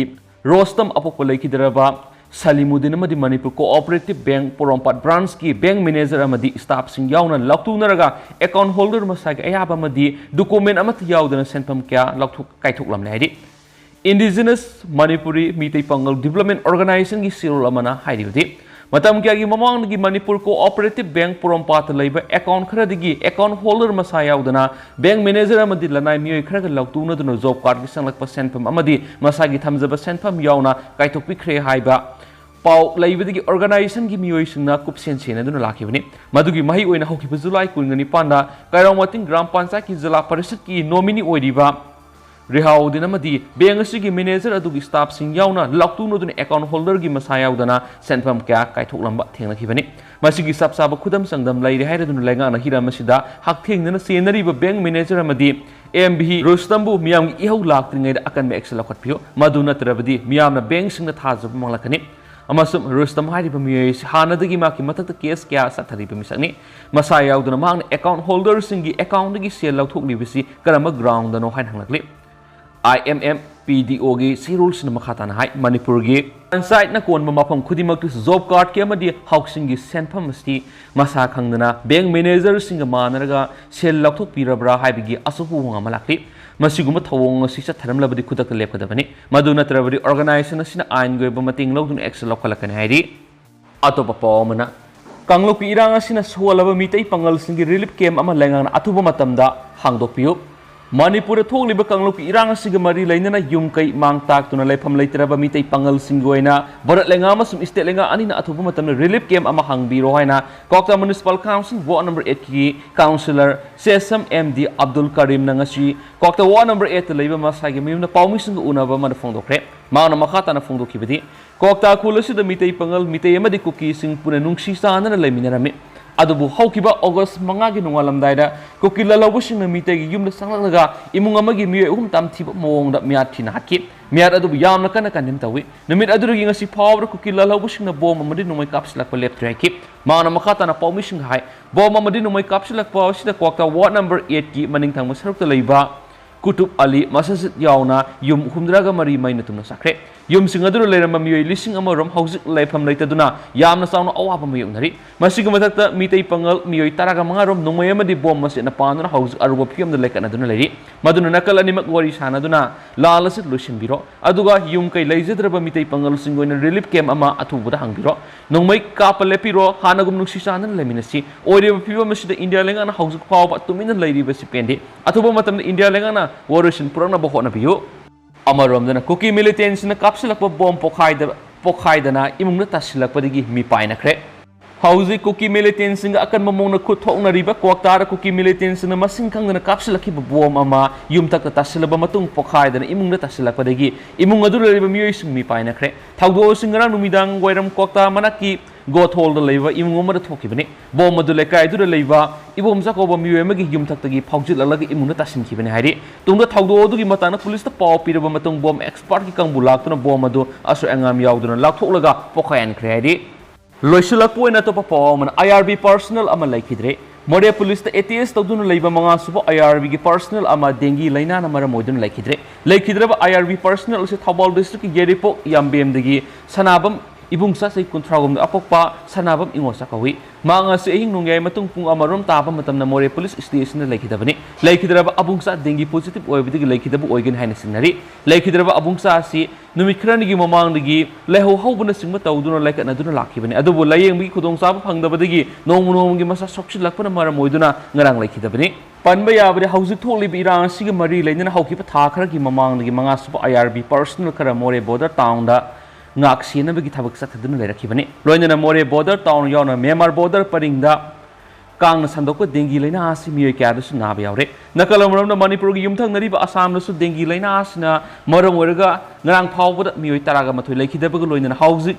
ꯔꯣꯁꯇꯝ ꯑꯄꯣꯛꯄ ꯂꯩꯈꯤꯗ꯭ꯔꯕ ꯁꯂꯤꯃꯨꯗꯤꯟ ꯑꯃꯗꯤ ꯃꯅꯤꯄꯨꯔ Cooperative Bank ꯄꯣꯔꯣꯝꯄꯥꯠ branchꯀꯤ bank manager ꯑꯃꯗꯤ staffꯁꯤꯡ ꯌꯥꯎꯅ ꯂꯥꯎꯇꯨꯅꯔꯒ account holder ꯃꯁꯥꯒꯤ ꯑꯌꯥꯕ ꯑꯃꯗꯤ document ꯑꯃꯠꯇ ꯌꯥꯎꯗꯅ ꯁꯦꯟꯐꯝ ꯀꯌꯥ ꯂꯧꯊꯣꯛ ꯀꯥꯏꯊꯣꯛꯂꯝꯂꯦ ꯍꯥꯏꯔꯤ꯫ Indigenous Manipuri ꯃꯤꯇꯩ ꯄꯥꯉꯜ Development Organizationꯒꯤ ꯆꯦꯔꯣꯜ ꯑꯃꯅ ꯍꯥꯏꯔꯤꯕꯗꯤ, ꯃꯇꯝ ꯀꯌꯥꯒꯤ ꯃꯃꯥꯡꯗꯒꯤ ꯃꯅꯤꯄꯨꯔ Cooperative Bank ꯄꯣꯔꯣꯝꯄꯥꯠꯇ ꯂꯩꯕ account ꯈꯔꯗꯒꯤ account holder ꯃꯁꯥ ꯌꯥꯎꯗꯅ bank manager ꯑꯃꯗꯤ ꯂꯅꯥꯏ ꯃꯤꯑꯣꯏ ꯈꯔꯒ ꯂꯥꯎꯇꯨꯅꯗꯨꯅ job cardꯀꯤ ꯆꯪꯂꯛꯄ ꯁꯦꯟꯐꯝ ꯑꯃꯗꯤ ꯃꯁꯥꯒꯤ ꯊꯝꯖꯕ ꯁꯦꯟꯐꯝ ꯌꯥꯎꯅ ꯀꯥꯏꯊꯣꯛꯄꯤꯈ꯭ꯔꯦ ꯍꯥꯏꯕ ꯄꯥꯎ ꯂꯩꯕꯗꯒꯤ organization ꯒꯤ ꯃꯤꯑꯣꯏꯁꯤꯡꯅ ꯀꯨꯞꯁꯦꯟ ꯁꯦꯟꯅꯗꯨꯅ ꯂꯥꯛꯈꯤꯕꯅꯤ꯫ ꯃꯗꯨꯒꯤ ꯃꯍꯩ ꯑꯣꯏꯅ ꯍꯧꯈꯤꯕ July ꯀꯨꯟꯒ ꯅꯤꯄꯥꯟꯗ ꯀꯩꯔꯥꯎ ꯃꯇꯤꯡ ꯒ꯭ꯔꯥꯝ ꯄꯟꯆꯥꯌꯠꯀꯤ ꯖꯤꯂꯥ ꯄꯔꯤꯁꯠꯀꯤ nominee ꯑꯣꯏꯔꯤꯕ ꯔꯤꯍꯥꯎꯗꯤꯟ ꯑꯃꯗꯤ bank ꯑꯁꯤꯒꯤ manager ꯑꯗꯨꯒꯤ staff ꯁꯤꯡ ꯌꯥꯎꯅ ꯂꯥꯎꯇꯨꯅꯗꯨꯅ account holder ꯒꯤ ꯃꯁꯥ ꯌꯥꯎꯗꯅ ꯁꯦꯟꯐꯝ ꯀꯌꯥ ꯀꯥꯏꯊꯣꯛꯂꯝꯕ ꯊꯦꯡꯅꯈꯤꯕꯅꯤ꯫ ꯃꯁꯤꯒꯤ ꯆꯞ ꯆꯥꯕ ꯈꯨꯗꯝ ꯆꯥꯡꯗꯝ ꯂꯩꯔꯦ ꯍꯥꯏꯔꯗꯨꯅ ꯂꯩꯉꯥꯛꯅ ꯍꯤꯔꯝ ꯑꯁꯤꯗ ꯍꯛꯊꯦꯡꯅꯅ ꯆꯦꯟꯅꯔꯤꯕ bank manager ꯑꯃꯗꯤ M B ꯔꯨꯁꯇꯝꯕꯨ ꯃꯤꯌꯥꯝꯒꯤ ꯏꯍꯧ ꯂꯥꯛꯇ꯭ꯔꯤꯉꯩꯗ ꯑꯀꯟꯕ action ꯂꯧꯈꯠꯄꯤꯌꯨ꯫ ꯃꯗꯨ ꯅꯠꯇ꯭ꯔꯕꯗꯤ ꯃꯤꯌꯥꯝꯅ bank ꯁꯤꯡꯗ ꯊꯥꯖꯕ ꯃꯥꯡꯂꯛꯀꯅꯤ꯫ ꯑꯃꯁꯨꯡ ꯔꯨꯁꯇꯝ ꯍꯥꯏꯔꯤꯕ ꯃꯤꯑꯣꯏ ꯑꯁꯤ ꯍꯥꯟꯅꯗꯒꯤ ꯃꯍꯥꯛꯀꯤ ꯃꯊꯛꯇ case ꯀꯌꯥ ꯆꯠꯊꯔꯤꯕ ꯃꯤꯁꯛꯅꯤ꯫ ꯃꯁꯥ ꯌꯥꯎꯗꯅ ꯃꯍꯥꯛꯅ account holder ꯁꯤꯡꯒꯤ account ꯗꯒꯤ ꯁꯦꯜ ꯂꯧꯊꯣꯛꯂꯤꯕꯁꯤ ꯀꯔꯝꯕ ground ꯅꯣ ꯍꯥꯏꯅ ꯍꯪꯂꯛꯂꯤ꯫ I M M P D O ꯒꯤ ꯆꯦꯔꯣꯜꯁꯤꯅ ꯃꯈꯥ ꯇꯥꯅ ꯍꯥꯏ, ꯃꯅꯤꯄꯨꯔꯒꯤ ꯄꯟꯆꯥꯌꯠꯅ ꯀꯣꯟꯕ ꯃꯐꯝ ꯈꯨꯗꯤꯡꯃꯛꯇꯁꯨ job card ꯀꯤ ꯑꯃꯗꯤ housing ꯒꯤ ꯁꯦꯟꯐꯝ ꯑꯁꯤ ꯃꯁꯥ ꯈꯪꯗꯅ bank manager ꯁꯤꯡꯒ ꯃꯥꯟꯅꯔꯒ ꯁꯦꯜ ꯂꯧꯊꯣꯛꯄꯤꯔꯕ꯭ꯔꯥ ꯍꯥꯏꯕꯒꯤ ꯑꯆꯧꯕ ꯋꯥꯍꯪ ꯑꯃ ꯂꯥꯛꯂꯤ꯫ ꯃꯁꯤꯒꯨꯝꯕ ꯊꯧꯑꯣꯡ ꯑꯁꯤ ꯆꯠꯊꯔꯝꯂꯕꯗꯤ ꯈꯨꯗꯛꯇ ꯂꯦꯞꯀꯗꯕꯅꯤ꯫ ꯃꯗꯨ ꯅꯠꯇ꯭ꯔꯕꯗꯤ organization ꯑꯁꯤꯅ ꯑꯥꯏꯟꯒꯤ ꯑꯣꯏꯕ ꯃꯇꯦꯡ ꯂꯧꯗꯨꯅ action ꯂꯧꯈꯠꯂꯛꯀꯅꯤ ꯍꯥꯏꯔꯤ꯫ ꯑꯇꯣꯞꯄ ꯄꯥꯎ ꯑꯃꯅ, ꯀꯥꯡꯂꯨꯞꯀꯤ ꯏꯔꯥꯡ ꯑꯁꯤꯅ ꯁꯣꯛꯍꯜꯂꯕ ꯃꯤꯇꯩ ꯄꯥꯉꯜꯁꯤꯡꯒꯤ relief camp ꯑꯃ ꯂꯩꯉꯥꯛꯅ ꯑꯊꯨꯕ ꯃꯇꯝꯗ ꯍꯥꯡꯗꯣꯛꯄꯤꯌꯨ꯫ ꯃꯅꯤꯄꯨꯔꯗ ꯊꯣꯛꯂꯤꯕ ꯀꯥꯡꯂꯨꯞꯀꯤ ꯏꯔꯥꯡ ꯑꯁꯤꯒ ꯃꯔꯤ ꯂꯩꯅꯅ ꯌꯨꯝ ꯀꯩ ꯃꯥꯡ ꯇꯥꯛꯇꯨꯅ ꯂꯩꯐꯝ ꯂꯩꯇ꯭ꯔꯕ ꯃꯤꯇꯩ ꯄꯥꯉꯜꯁꯤꯡꯒꯤ ꯑꯣꯏꯅ ꯚꯥꯔꯠ ꯂꯩꯉꯥꯛ ꯑꯃꯁꯨꯡ state ꯂꯩꯉꯥꯛ ꯑꯅꯤꯅ ꯑꯊꯨꯕ ꯃꯇꯝꯗ relief camp ꯑꯃ ꯍꯥꯡꯕꯤꯔꯣ ꯍꯥꯏꯅ ꯀ꯭ꯋꯥꯛꯇꯥ Municipal Council Ward number eight ꯀꯤ councillor sesame M D Abdul ꯀꯔꯤꯝꯅ ꯉꯁꯤ ꯀ꯭ꯋꯥꯛꯇꯥ Ward number eight ꯇ ꯂꯩꯕ ꯃꯁꯥꯒꯤ ꯃꯌꯨꯝꯗ ꯄꯥꯎꯃꯤꯁꯤꯡꯒ ꯎꯅꯕ ꯑꯃꯗ ꯐꯣꯡꯗꯣꯛꯈ꯭ꯔꯦ꯫ ꯃꯍꯥꯛꯅ ꯃꯈꯥ ꯇꯥꯅ ꯐꯣꯡꯗꯣꯛꯈꯤꯕꯗꯤ, ꯀ꯭ꯋꯥꯛꯇꯥ ꯈꯨꯜ ꯑꯁꯤꯗ ꯃꯤꯇꯩ ꯄꯥꯉꯜ, ꯃꯤꯇꯩ ꯑꯃꯗꯤ ꯀꯨꯀꯤꯁꯤꯡ ꯄꯨꯟꯅ ꯅꯨꯡꯁꯤ ꯆꯥꯟꯅꯅ ꯂꯩꯃꯤꯟꯅꯔꯝꯃꯤ꯫ ꯑꯗꯨꯕꯨ ꯍꯧꯈꯤꯕ August ꯃꯉꯥꯒꯤ ꯅꯣꯡꯉꯥꯜꯂꯝꯗꯥꯏꯗ ꯀꯨꯀꯤ ꯂꯥꯜꯍꯧꯕꯁꯤꯡꯅ ꯃꯤꯇꯩꯒꯤ ꯌꯨꯝꯗ ꯆꯪꯂꯛꯂꯒ ꯏꯃꯨꯡ ꯑꯃꯒꯤ ꯃꯤꯑꯣꯏ ꯑꯍꯨꯝ ꯇꯝꯊꯤꯕ ꯃꯑꯣꯡꯗ ꯃꯤꯌꯥꯠ ꯊꯤꯅ ꯍꯥꯠꯈꯤ꯫ ꯃꯤꯌꯥꯠ ꯑꯗꯨꯕꯨ ꯌꯥꯝꯅ ꯀꯟꯅ condemn ꯇꯧꯏ꯫ ꯅꯨꯃꯤꯠ ꯑꯗꯨꯗꯒꯤ ꯉꯁꯤ ꯐꯥꯎꯕꯗ ꯀꯨꯀꯤ ꯂꯥꯜꯍꯧꯕꯁꯤꯡꯅ bomb ꯑꯃꯗꯤ ꯅꯣꯡꯃꯩ ꯀꯥꯞꯁꯤꯜꯂꯛꯄ ꯂꯦꯞꯇ꯭ꯔꯦ ꯍꯥꯏꯈꯤ꯫ ꯃꯍꯥꯛꯅ ꯃꯈꯥ ꯇꯥꯅ ꯄꯥꯎꯃꯤꯁꯤꯡꯗ ꯍꯥꯏ, bomb ꯑꯃꯗꯤ ꯅꯣꯡꯃꯩ ꯀꯥꯞꯁꯤꯜꯂꯛꯄ ꯑꯁꯤꯗ ꯀ꯭ꯋꯥꯛꯇꯥ Ward number eight ꯀꯤ ꯃꯅꯤꯡ ꯊꯪꯕ ꯁꯔꯨꯛꯇ ꯂꯩꯕ ꯀꯨꯇꯨꯕ ꯑꯂꯤ ꯃꯁꯖꯤꯗ ꯌꯥꯎꯅ ꯌꯨꯝ ꯍꯨꯝꯗ꯭ꯔꯥꯒ ꯃꯔꯤ ꯃꯩꯅ ꯇꯨꯝꯅ ꯆꯥꯛꯈ꯭ꯔꯦ꯫ ꯌꯨꯝꯁꯤꯡ ꯑꯗꯨꯗ ꯂꯩꯔꯝꯕ ꯃꯤꯑꯣꯏ ꯂꯤꯁꯤꯡ ꯑꯃ ꯔꯣꯝ ꯍꯧꯖꯤꯛ ꯂꯩꯐꯝ ꯂꯩꯇꯗꯨꯅ ꯌꯥꯝꯅ ꯆꯥꯎꯅ ꯑꯋꯥꯕ ꯃꯥꯌꯣꯛꯅꯔꯤ꯫ ꯃꯁꯤꯒꯤ ꯃꯊꯛꯇ ꯃꯤꯇꯩ ꯄꯥꯉꯜ ꯃꯤꯑꯣꯏ ꯇꯔꯥꯒ ꯃꯉꯥ ꯔꯣꯝ ꯅꯣꯡꯃꯩ ꯑꯃꯗꯤ bomb ꯃꯆꯦꯠꯅ ꯄꯥꯟꯗꯨꯅ ꯍꯧꯖꯤꯛ ꯑꯔꯨꯕ ꯐꯤꯕꯝꯗ ꯂꯩꯈꯠꯅꯗꯨꯅ ꯂꯩꯔꯤ꯫ ꯃꯗꯨꯅ ꯅꯥꯀꯜ ꯑꯅꯤꯃꯛ ꯋꯥꯔꯤ ꯁꯥꯟꯅꯗꯨꯅ ꯂꯥꯜ ꯑꯁꯤ ꯂꯣꯏꯁꯤꯟꯕꯤꯔꯣ꯫ ꯑꯗꯨꯒ ꯌꯨꯝ ꯀꯩ ꯂꯩꯖꯗ꯭ꯔꯕ ꯃꯤꯇꯩ ꯄꯥꯉꯜꯁꯤꯡꯒꯤ ꯑꯣꯏꯅ relief camp ꯑꯃ ꯑꯊꯨꯕꯗ ꯍꯥꯡꯕꯤꯔꯣ꯫ ꯅꯣꯡꯃꯩ ꯀꯥꯞꯄ ꯂꯦꯞꯄꯤꯔꯣ, ꯍꯥꯟꯅꯒꯨꯝ ꯅꯨꯡꯁꯤ ꯆꯥꯟꯅꯅ ꯂꯩꯃꯤꯟꯅꯁꯤ꯫ ꯑꯣꯏꯔꯤꯕ ꯐꯤꯕꯝ ꯑꯁꯤꯗ ꯏꯟꯗꯤꯌꯥ ꯂꯩꯉꯥꯛꯅ ꯍꯧꯖꯤꯛ ꯐꯥꯎꯕ ꯇꯨꯃꯤꯟꯅ ꯂꯩꯔꯤꯕꯁꯤ ꯄꯦꯟꯗꯦ꯫ ꯑꯊꯨꯕ ꯃꯇꯝꯗ ꯏꯟꯗꯤꯌꯥ ꯂꯩꯉꯥꯛꯅ ꯋꯥꯔꯣꯏꯁꯤꯟ ꯄꯨꯔꯛꯅꯕ ꯍꯣꯠꯅꯕꯤꯌꯨ꯫ ꯑꯃꯔꯣꯝꯗꯅ ꯀꯨꯀꯤ militants ꯅ ꯀꯥꯞꯁꯤꯜꯂꯛꯄ bomb ꯄꯣꯈꯥꯏꯗꯕ ꯄꯣꯈꯥꯏꯗꯅ ꯏꯃꯨꯡꯗ ꯇꯥꯁꯤꯜꯂꯛꯄꯗꯒꯤ ꯃꯤꯄꯥꯏꯅꯈ꯭ꯔꯦ꯫ ꯍꯧꯖꯤꯛ ꯀꯨꯀꯤ ꯃꯤꯂꯤꯇꯦꯟꯁꯤꯡꯒ ꯑꯀꯟꯕ ꯃꯑꯣꯡꯗ ꯈꯨꯠ ꯊꯣꯛꯅꯔꯤꯕ ꯀ꯭ꯋꯥꯛꯇꯥꯗ ꯀꯨꯀꯤ ꯃꯤꯂꯤꯇꯦꯟꯁꯤꯡꯅ ꯃꯁꯤꯡ ꯈꯪꯗꯅ ꯀꯥꯞꯁꯤꯜꯂꯛꯈꯤꯕ ꯕꯣꯝ ꯑꯃ ꯌꯨꯝꯊꯛꯇ ꯇꯥꯁꯤꯜꯂꯕ ꯃꯇꯨꯡ ꯄꯣꯈꯥꯏꯗꯅ ꯏꯃꯨꯡꯗ ꯇꯥꯁꯤꯜꯂꯛꯄꯗꯒꯤ ꯏꯃꯨꯡ ꯑꯗꯨꯗ ꯂꯩꯔꯤꯕ ꯃꯤꯑꯣꯏꯁꯤꯡ ꯃꯤꯄꯥꯏꯅꯈ꯭ꯔꯦ꯫ ꯊꯧꯗꯣꯛ ꯑꯁꯤ ꯉꯔꯥꯡ ꯅꯨꯃꯤꯗꯥꯡ ꯋꯥꯏꯔꯝ ꯀ꯭ꯋꯥꯛꯇꯥ ꯃꯅꯥꯛꯀꯤ ꯒꯣꯊꯣꯜꯗ ꯂꯩꯕ ꯏꯃꯨꯡ ꯑꯃꯗ ꯊꯣꯛꯈꯤꯕꯅꯤ꯫ ꯕꯣꯝ ꯑꯗꯨ ꯂꯩꯀꯥꯏ ꯑꯗꯨꯗ ꯂꯩꯕ ꯏꯕꯣꯝꯆꯥ ꯀꯧꯕ ꯃꯤꯑꯣꯏ ꯑꯃꯒꯤ ꯌꯨꯝꯊꯛꯇꯒꯤ ꯐꯥꯎꯖꯤꯜꯂꯛꯂꯒ ꯏꯃꯨꯡꯗ ꯇꯥꯁꯤꯟꯈꯤꯕꯅꯤ ꯍꯥꯏꯔꯤ꯫ ꯇꯨꯡꯗ ꯊꯧꯗꯣꯛ ꯑꯗꯨꯒꯤ ꯃꯇꯥꯡꯗ ꯄꯨꯂꯤꯁꯇ ꯄꯥꯎ ꯄꯤꯔꯕ ꯃꯇꯨꯡ ꯕꯣꯝ ꯑꯦꯛꯁꯄꯥꯔꯠꯀꯤ ꯀꯥꯡꯕꯨ ꯂꯥꯛꯇꯨꯅ ꯕꯣꯝ ꯑꯗꯨ ꯑꯁꯣꯏ ꯑꯉꯥꯝ ꯌꯥꯎꯗꯅ ꯂꯥꯎꯊꯣꯛꯂꯒ ꯄꯣꯈꯥꯏꯍꯟꯈ꯭ꯔꯦ ꯍꯥꯏꯔꯤ꯫ ꯂꯣꯏꯁꯤꯜꯂꯛꯄ ꯑꯣꯏꯅ ꯑꯇꯣꯞꯄ ꯄꯥꯎ ꯑꯃꯅ, ꯑꯥꯏ ꯑꯥꯔ ꯕꯤ ꯄꯔꯁꯅꯦꯜ ꯑꯃ ꯂꯩꯈꯤꯗ꯭ꯔꯦ꯫ ꯃꯣꯔꯦ ꯄꯨꯂꯤꯁꯇ ꯑꯦꯇꯦꯁ ꯇꯧꯗꯨꯅ ꯂꯩꯕ ꯃꯉꯥꯁꯨꯕ ꯑꯥꯏ ꯑꯥꯔ ꯕꯤꯒꯤ ꯄꯔꯁꯅꯦꯜ ꯑꯃ ꯗꯦꯡꯒꯤ ꯂꯥꯏꯅꯥꯅ ꯃꯔꯝ ꯑꯣꯏꯗꯨꯅ ꯂꯩꯈꯤꯗ꯭ꯔꯦ꯫ ꯂꯩꯈꯤꯗ꯭ꯔꯕ ꯑꯥꯏ ꯑꯥꯔ ꯕꯤ ꯄꯔꯁꯅꯦꯜ ꯑꯁꯤ ꯊꯧꯕꯥꯜ ꯗꯤꯁꯇ꯭ꯔꯤꯛꯀꯤ ꯌꯥꯏꯔꯤꯄꯣꯛ ꯌꯥꯝꯕꯦꯝꯗꯒꯤ ꯁꯅꯥꯕꯝ ꯏꯕꯨꯡꯆꯥ, ꯆꯍꯤ ꯀꯨꯟꯊ꯭ꯔꯥꯍꯨꯝꯗꯣꯏ, ꯑꯄꯣꯛꯄ ꯁꯅꯥꯕꯝ ꯏꯉꯣꯆꯥ ꯀꯧꯏ꯫ ꯃꯍꯥꯛ ꯑꯁꯤ ꯑꯍꯤꯡ ꯅꯣꯡꯌꯥꯏ ꯃꯇꯨꯡ ꯄꯨꯡ ꯑꯃꯔꯣꯝ ꯇꯥꯕ ꯃꯇꯝꯗ ꯃꯣꯔꯦ ꯄꯨꯂꯤꯁ ꯁ꯭ꯇꯦꯁꯟꯗ ꯂꯩꯈꯤꯗꯕꯅꯤ꯫ ꯂꯩꯈꯤꯗ꯭ꯔꯕ ꯑꯕꯨꯡꯆꯥ ꯗꯦꯡꯒꯤ ꯄꯣꯖꯤꯇꯤꯚ ꯑꯣꯏꯕꯗꯒꯤ ꯂꯩꯈꯤꯗꯕ ꯑꯣꯏꯒꯅꯤ ꯍꯥꯏꯅ ꯆꯤꯡꯅꯔꯤ꯫ ꯂꯩꯈꯤꯗ꯭ꯔꯕ ꯑꯕꯨꯡꯆꯥ ꯑꯁꯤ ꯅꯨꯃꯤꯠ ꯈꯔꯅꯤꯒꯤ ꯃꯃꯥꯡꯗꯒꯤ ꯂꯥꯏꯍꯧ ꯍꯧꯕꯅꯆꯤꯡꯕ ꯇꯧꯗꯨꯅ ꯂꯥꯏꯀꯠꯅꯗꯨꯅ ꯂꯥꯛꯈꯤꯕꯅꯤ꯫ ꯑꯗꯨꯕꯨ ꯂꯥꯏꯌꯦꯡꯕꯒꯤ ꯈꯨꯗꯣꯡꯆꯥꯕ ꯐꯪꯗꯕꯗꯒꯤ ꯅꯣꯡꯃ ꯅꯣꯡꯃꯒꯤ ꯃꯁꯥ ꯁꯣꯛꯆꯤꯜꯂꯛꯄꯅ ꯃꯔꯝ ꯑꯣꯏꯗꯨꯅ ꯉꯔꯥꯡ ꯂꯩꯈꯤꯗꯕꯅꯤ꯫ ꯄꯟꯕ ꯌꯥꯕꯗꯤ, ꯍꯧꯖꯤꯛ ꯊꯣꯛꯂꯤꯕ ꯏꯔꯥꯡ ꯑꯁꯤꯒ ꯃꯔꯤ ꯂꯩꯅꯅ ꯍꯧꯈꯤꯕ ꯊꯥ ꯈꯔꯒꯤ ꯃꯃꯥꯡꯗꯒꯤ ꯃꯉꯥꯁꯨꯕ ꯑꯥꯏ ꯑꯥꯔ ꯕꯤ ꯄꯔꯁꯅꯦꯜ ꯈꯔ ꯃꯣꯔꯦ ꯕꯣꯔꯗꯔ ꯇꯥꯎꯟꯗ ꯉꯥꯛ ꯁꯦꯟꯅꯕꯒꯤ ꯊꯕꯛ ꯆꯠꯊꯗꯨꯅ ꯂꯩꯔꯛꯈꯤꯕꯅꯤ꯫ ꯂꯣꯏꯅꯅ ꯃꯣꯔꯦ ꯕꯣꯔꯗꯔ ꯇꯥꯎꯟ ꯌꯥꯎꯅ ꯃ꯭ꯌꯥꯟꯃꯥꯔ ꯕꯣꯔꯗꯔ ꯄꯔꯤꯡꯗ ꯀꯥꯡꯅ ꯁꯟꯗꯣꯛꯄ ꯗꯦꯡꯒꯤ ꯂꯥꯏꯅꯥ ꯑꯁꯤ ꯃꯤꯑꯣꯏ ꯀꯌꯥꯗꯁꯨ ꯅꯥꯕ ꯌꯥꯎꯔꯦ꯫ ꯅꯥꯀꯜ ꯑꯃꯔꯣꯝꯗ ꯃꯅꯤꯄꯨꯔꯒꯤ ꯌꯨꯝꯊꯪꯅꯔꯤꯕ ꯑꯁꯥꯝꯗꯁꯨ ꯗꯦꯡꯒꯤ ꯂꯥꯏꯅꯥ ꯑꯁꯤꯅ ꯃꯔꯝ ꯑꯣꯏꯔꯒ ꯉꯔꯥꯡ ꯐꯥꯎꯕꯗ ꯃꯤꯑꯣꯏ ꯇꯔꯥꯒ ꯃꯥꯊꯣꯏ ꯂꯩꯈꯤꯗꯕꯒ ꯂꯣꯏꯅꯅ ꯍꯧꯖꯤꯛ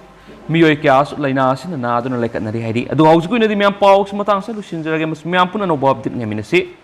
ꯃꯤꯑꯣꯏ ꯀꯌꯥꯁꯨ ꯂꯥꯏꯅꯥ ꯑꯁꯤꯅ ꯅꯥꯗꯨꯅ ꯂꯩꯀꯠꯅꯔꯤ ꯍꯥꯏꯔꯤ꯫ ꯑꯗꯨꯒ ꯍꯧꯖꯤꯛꯀꯤ ꯑꯣꯏꯅꯗꯤ ꯃꯌꯥꯝ ꯄꯥꯎꯁꯤ ꯃꯇꯥꯡꯁꯤꯗ ꯂꯣꯏꯁꯤꯟꯖꯔꯒꯦ꯫ ꯃꯌꯥꯝ ꯄꯨꯟꯅ ꯑꯅꯧꯕ ꯑꯞꯗꯦꯠ ꯉꯥꯏꯃꯤꯟꯅꯁꯤ꯫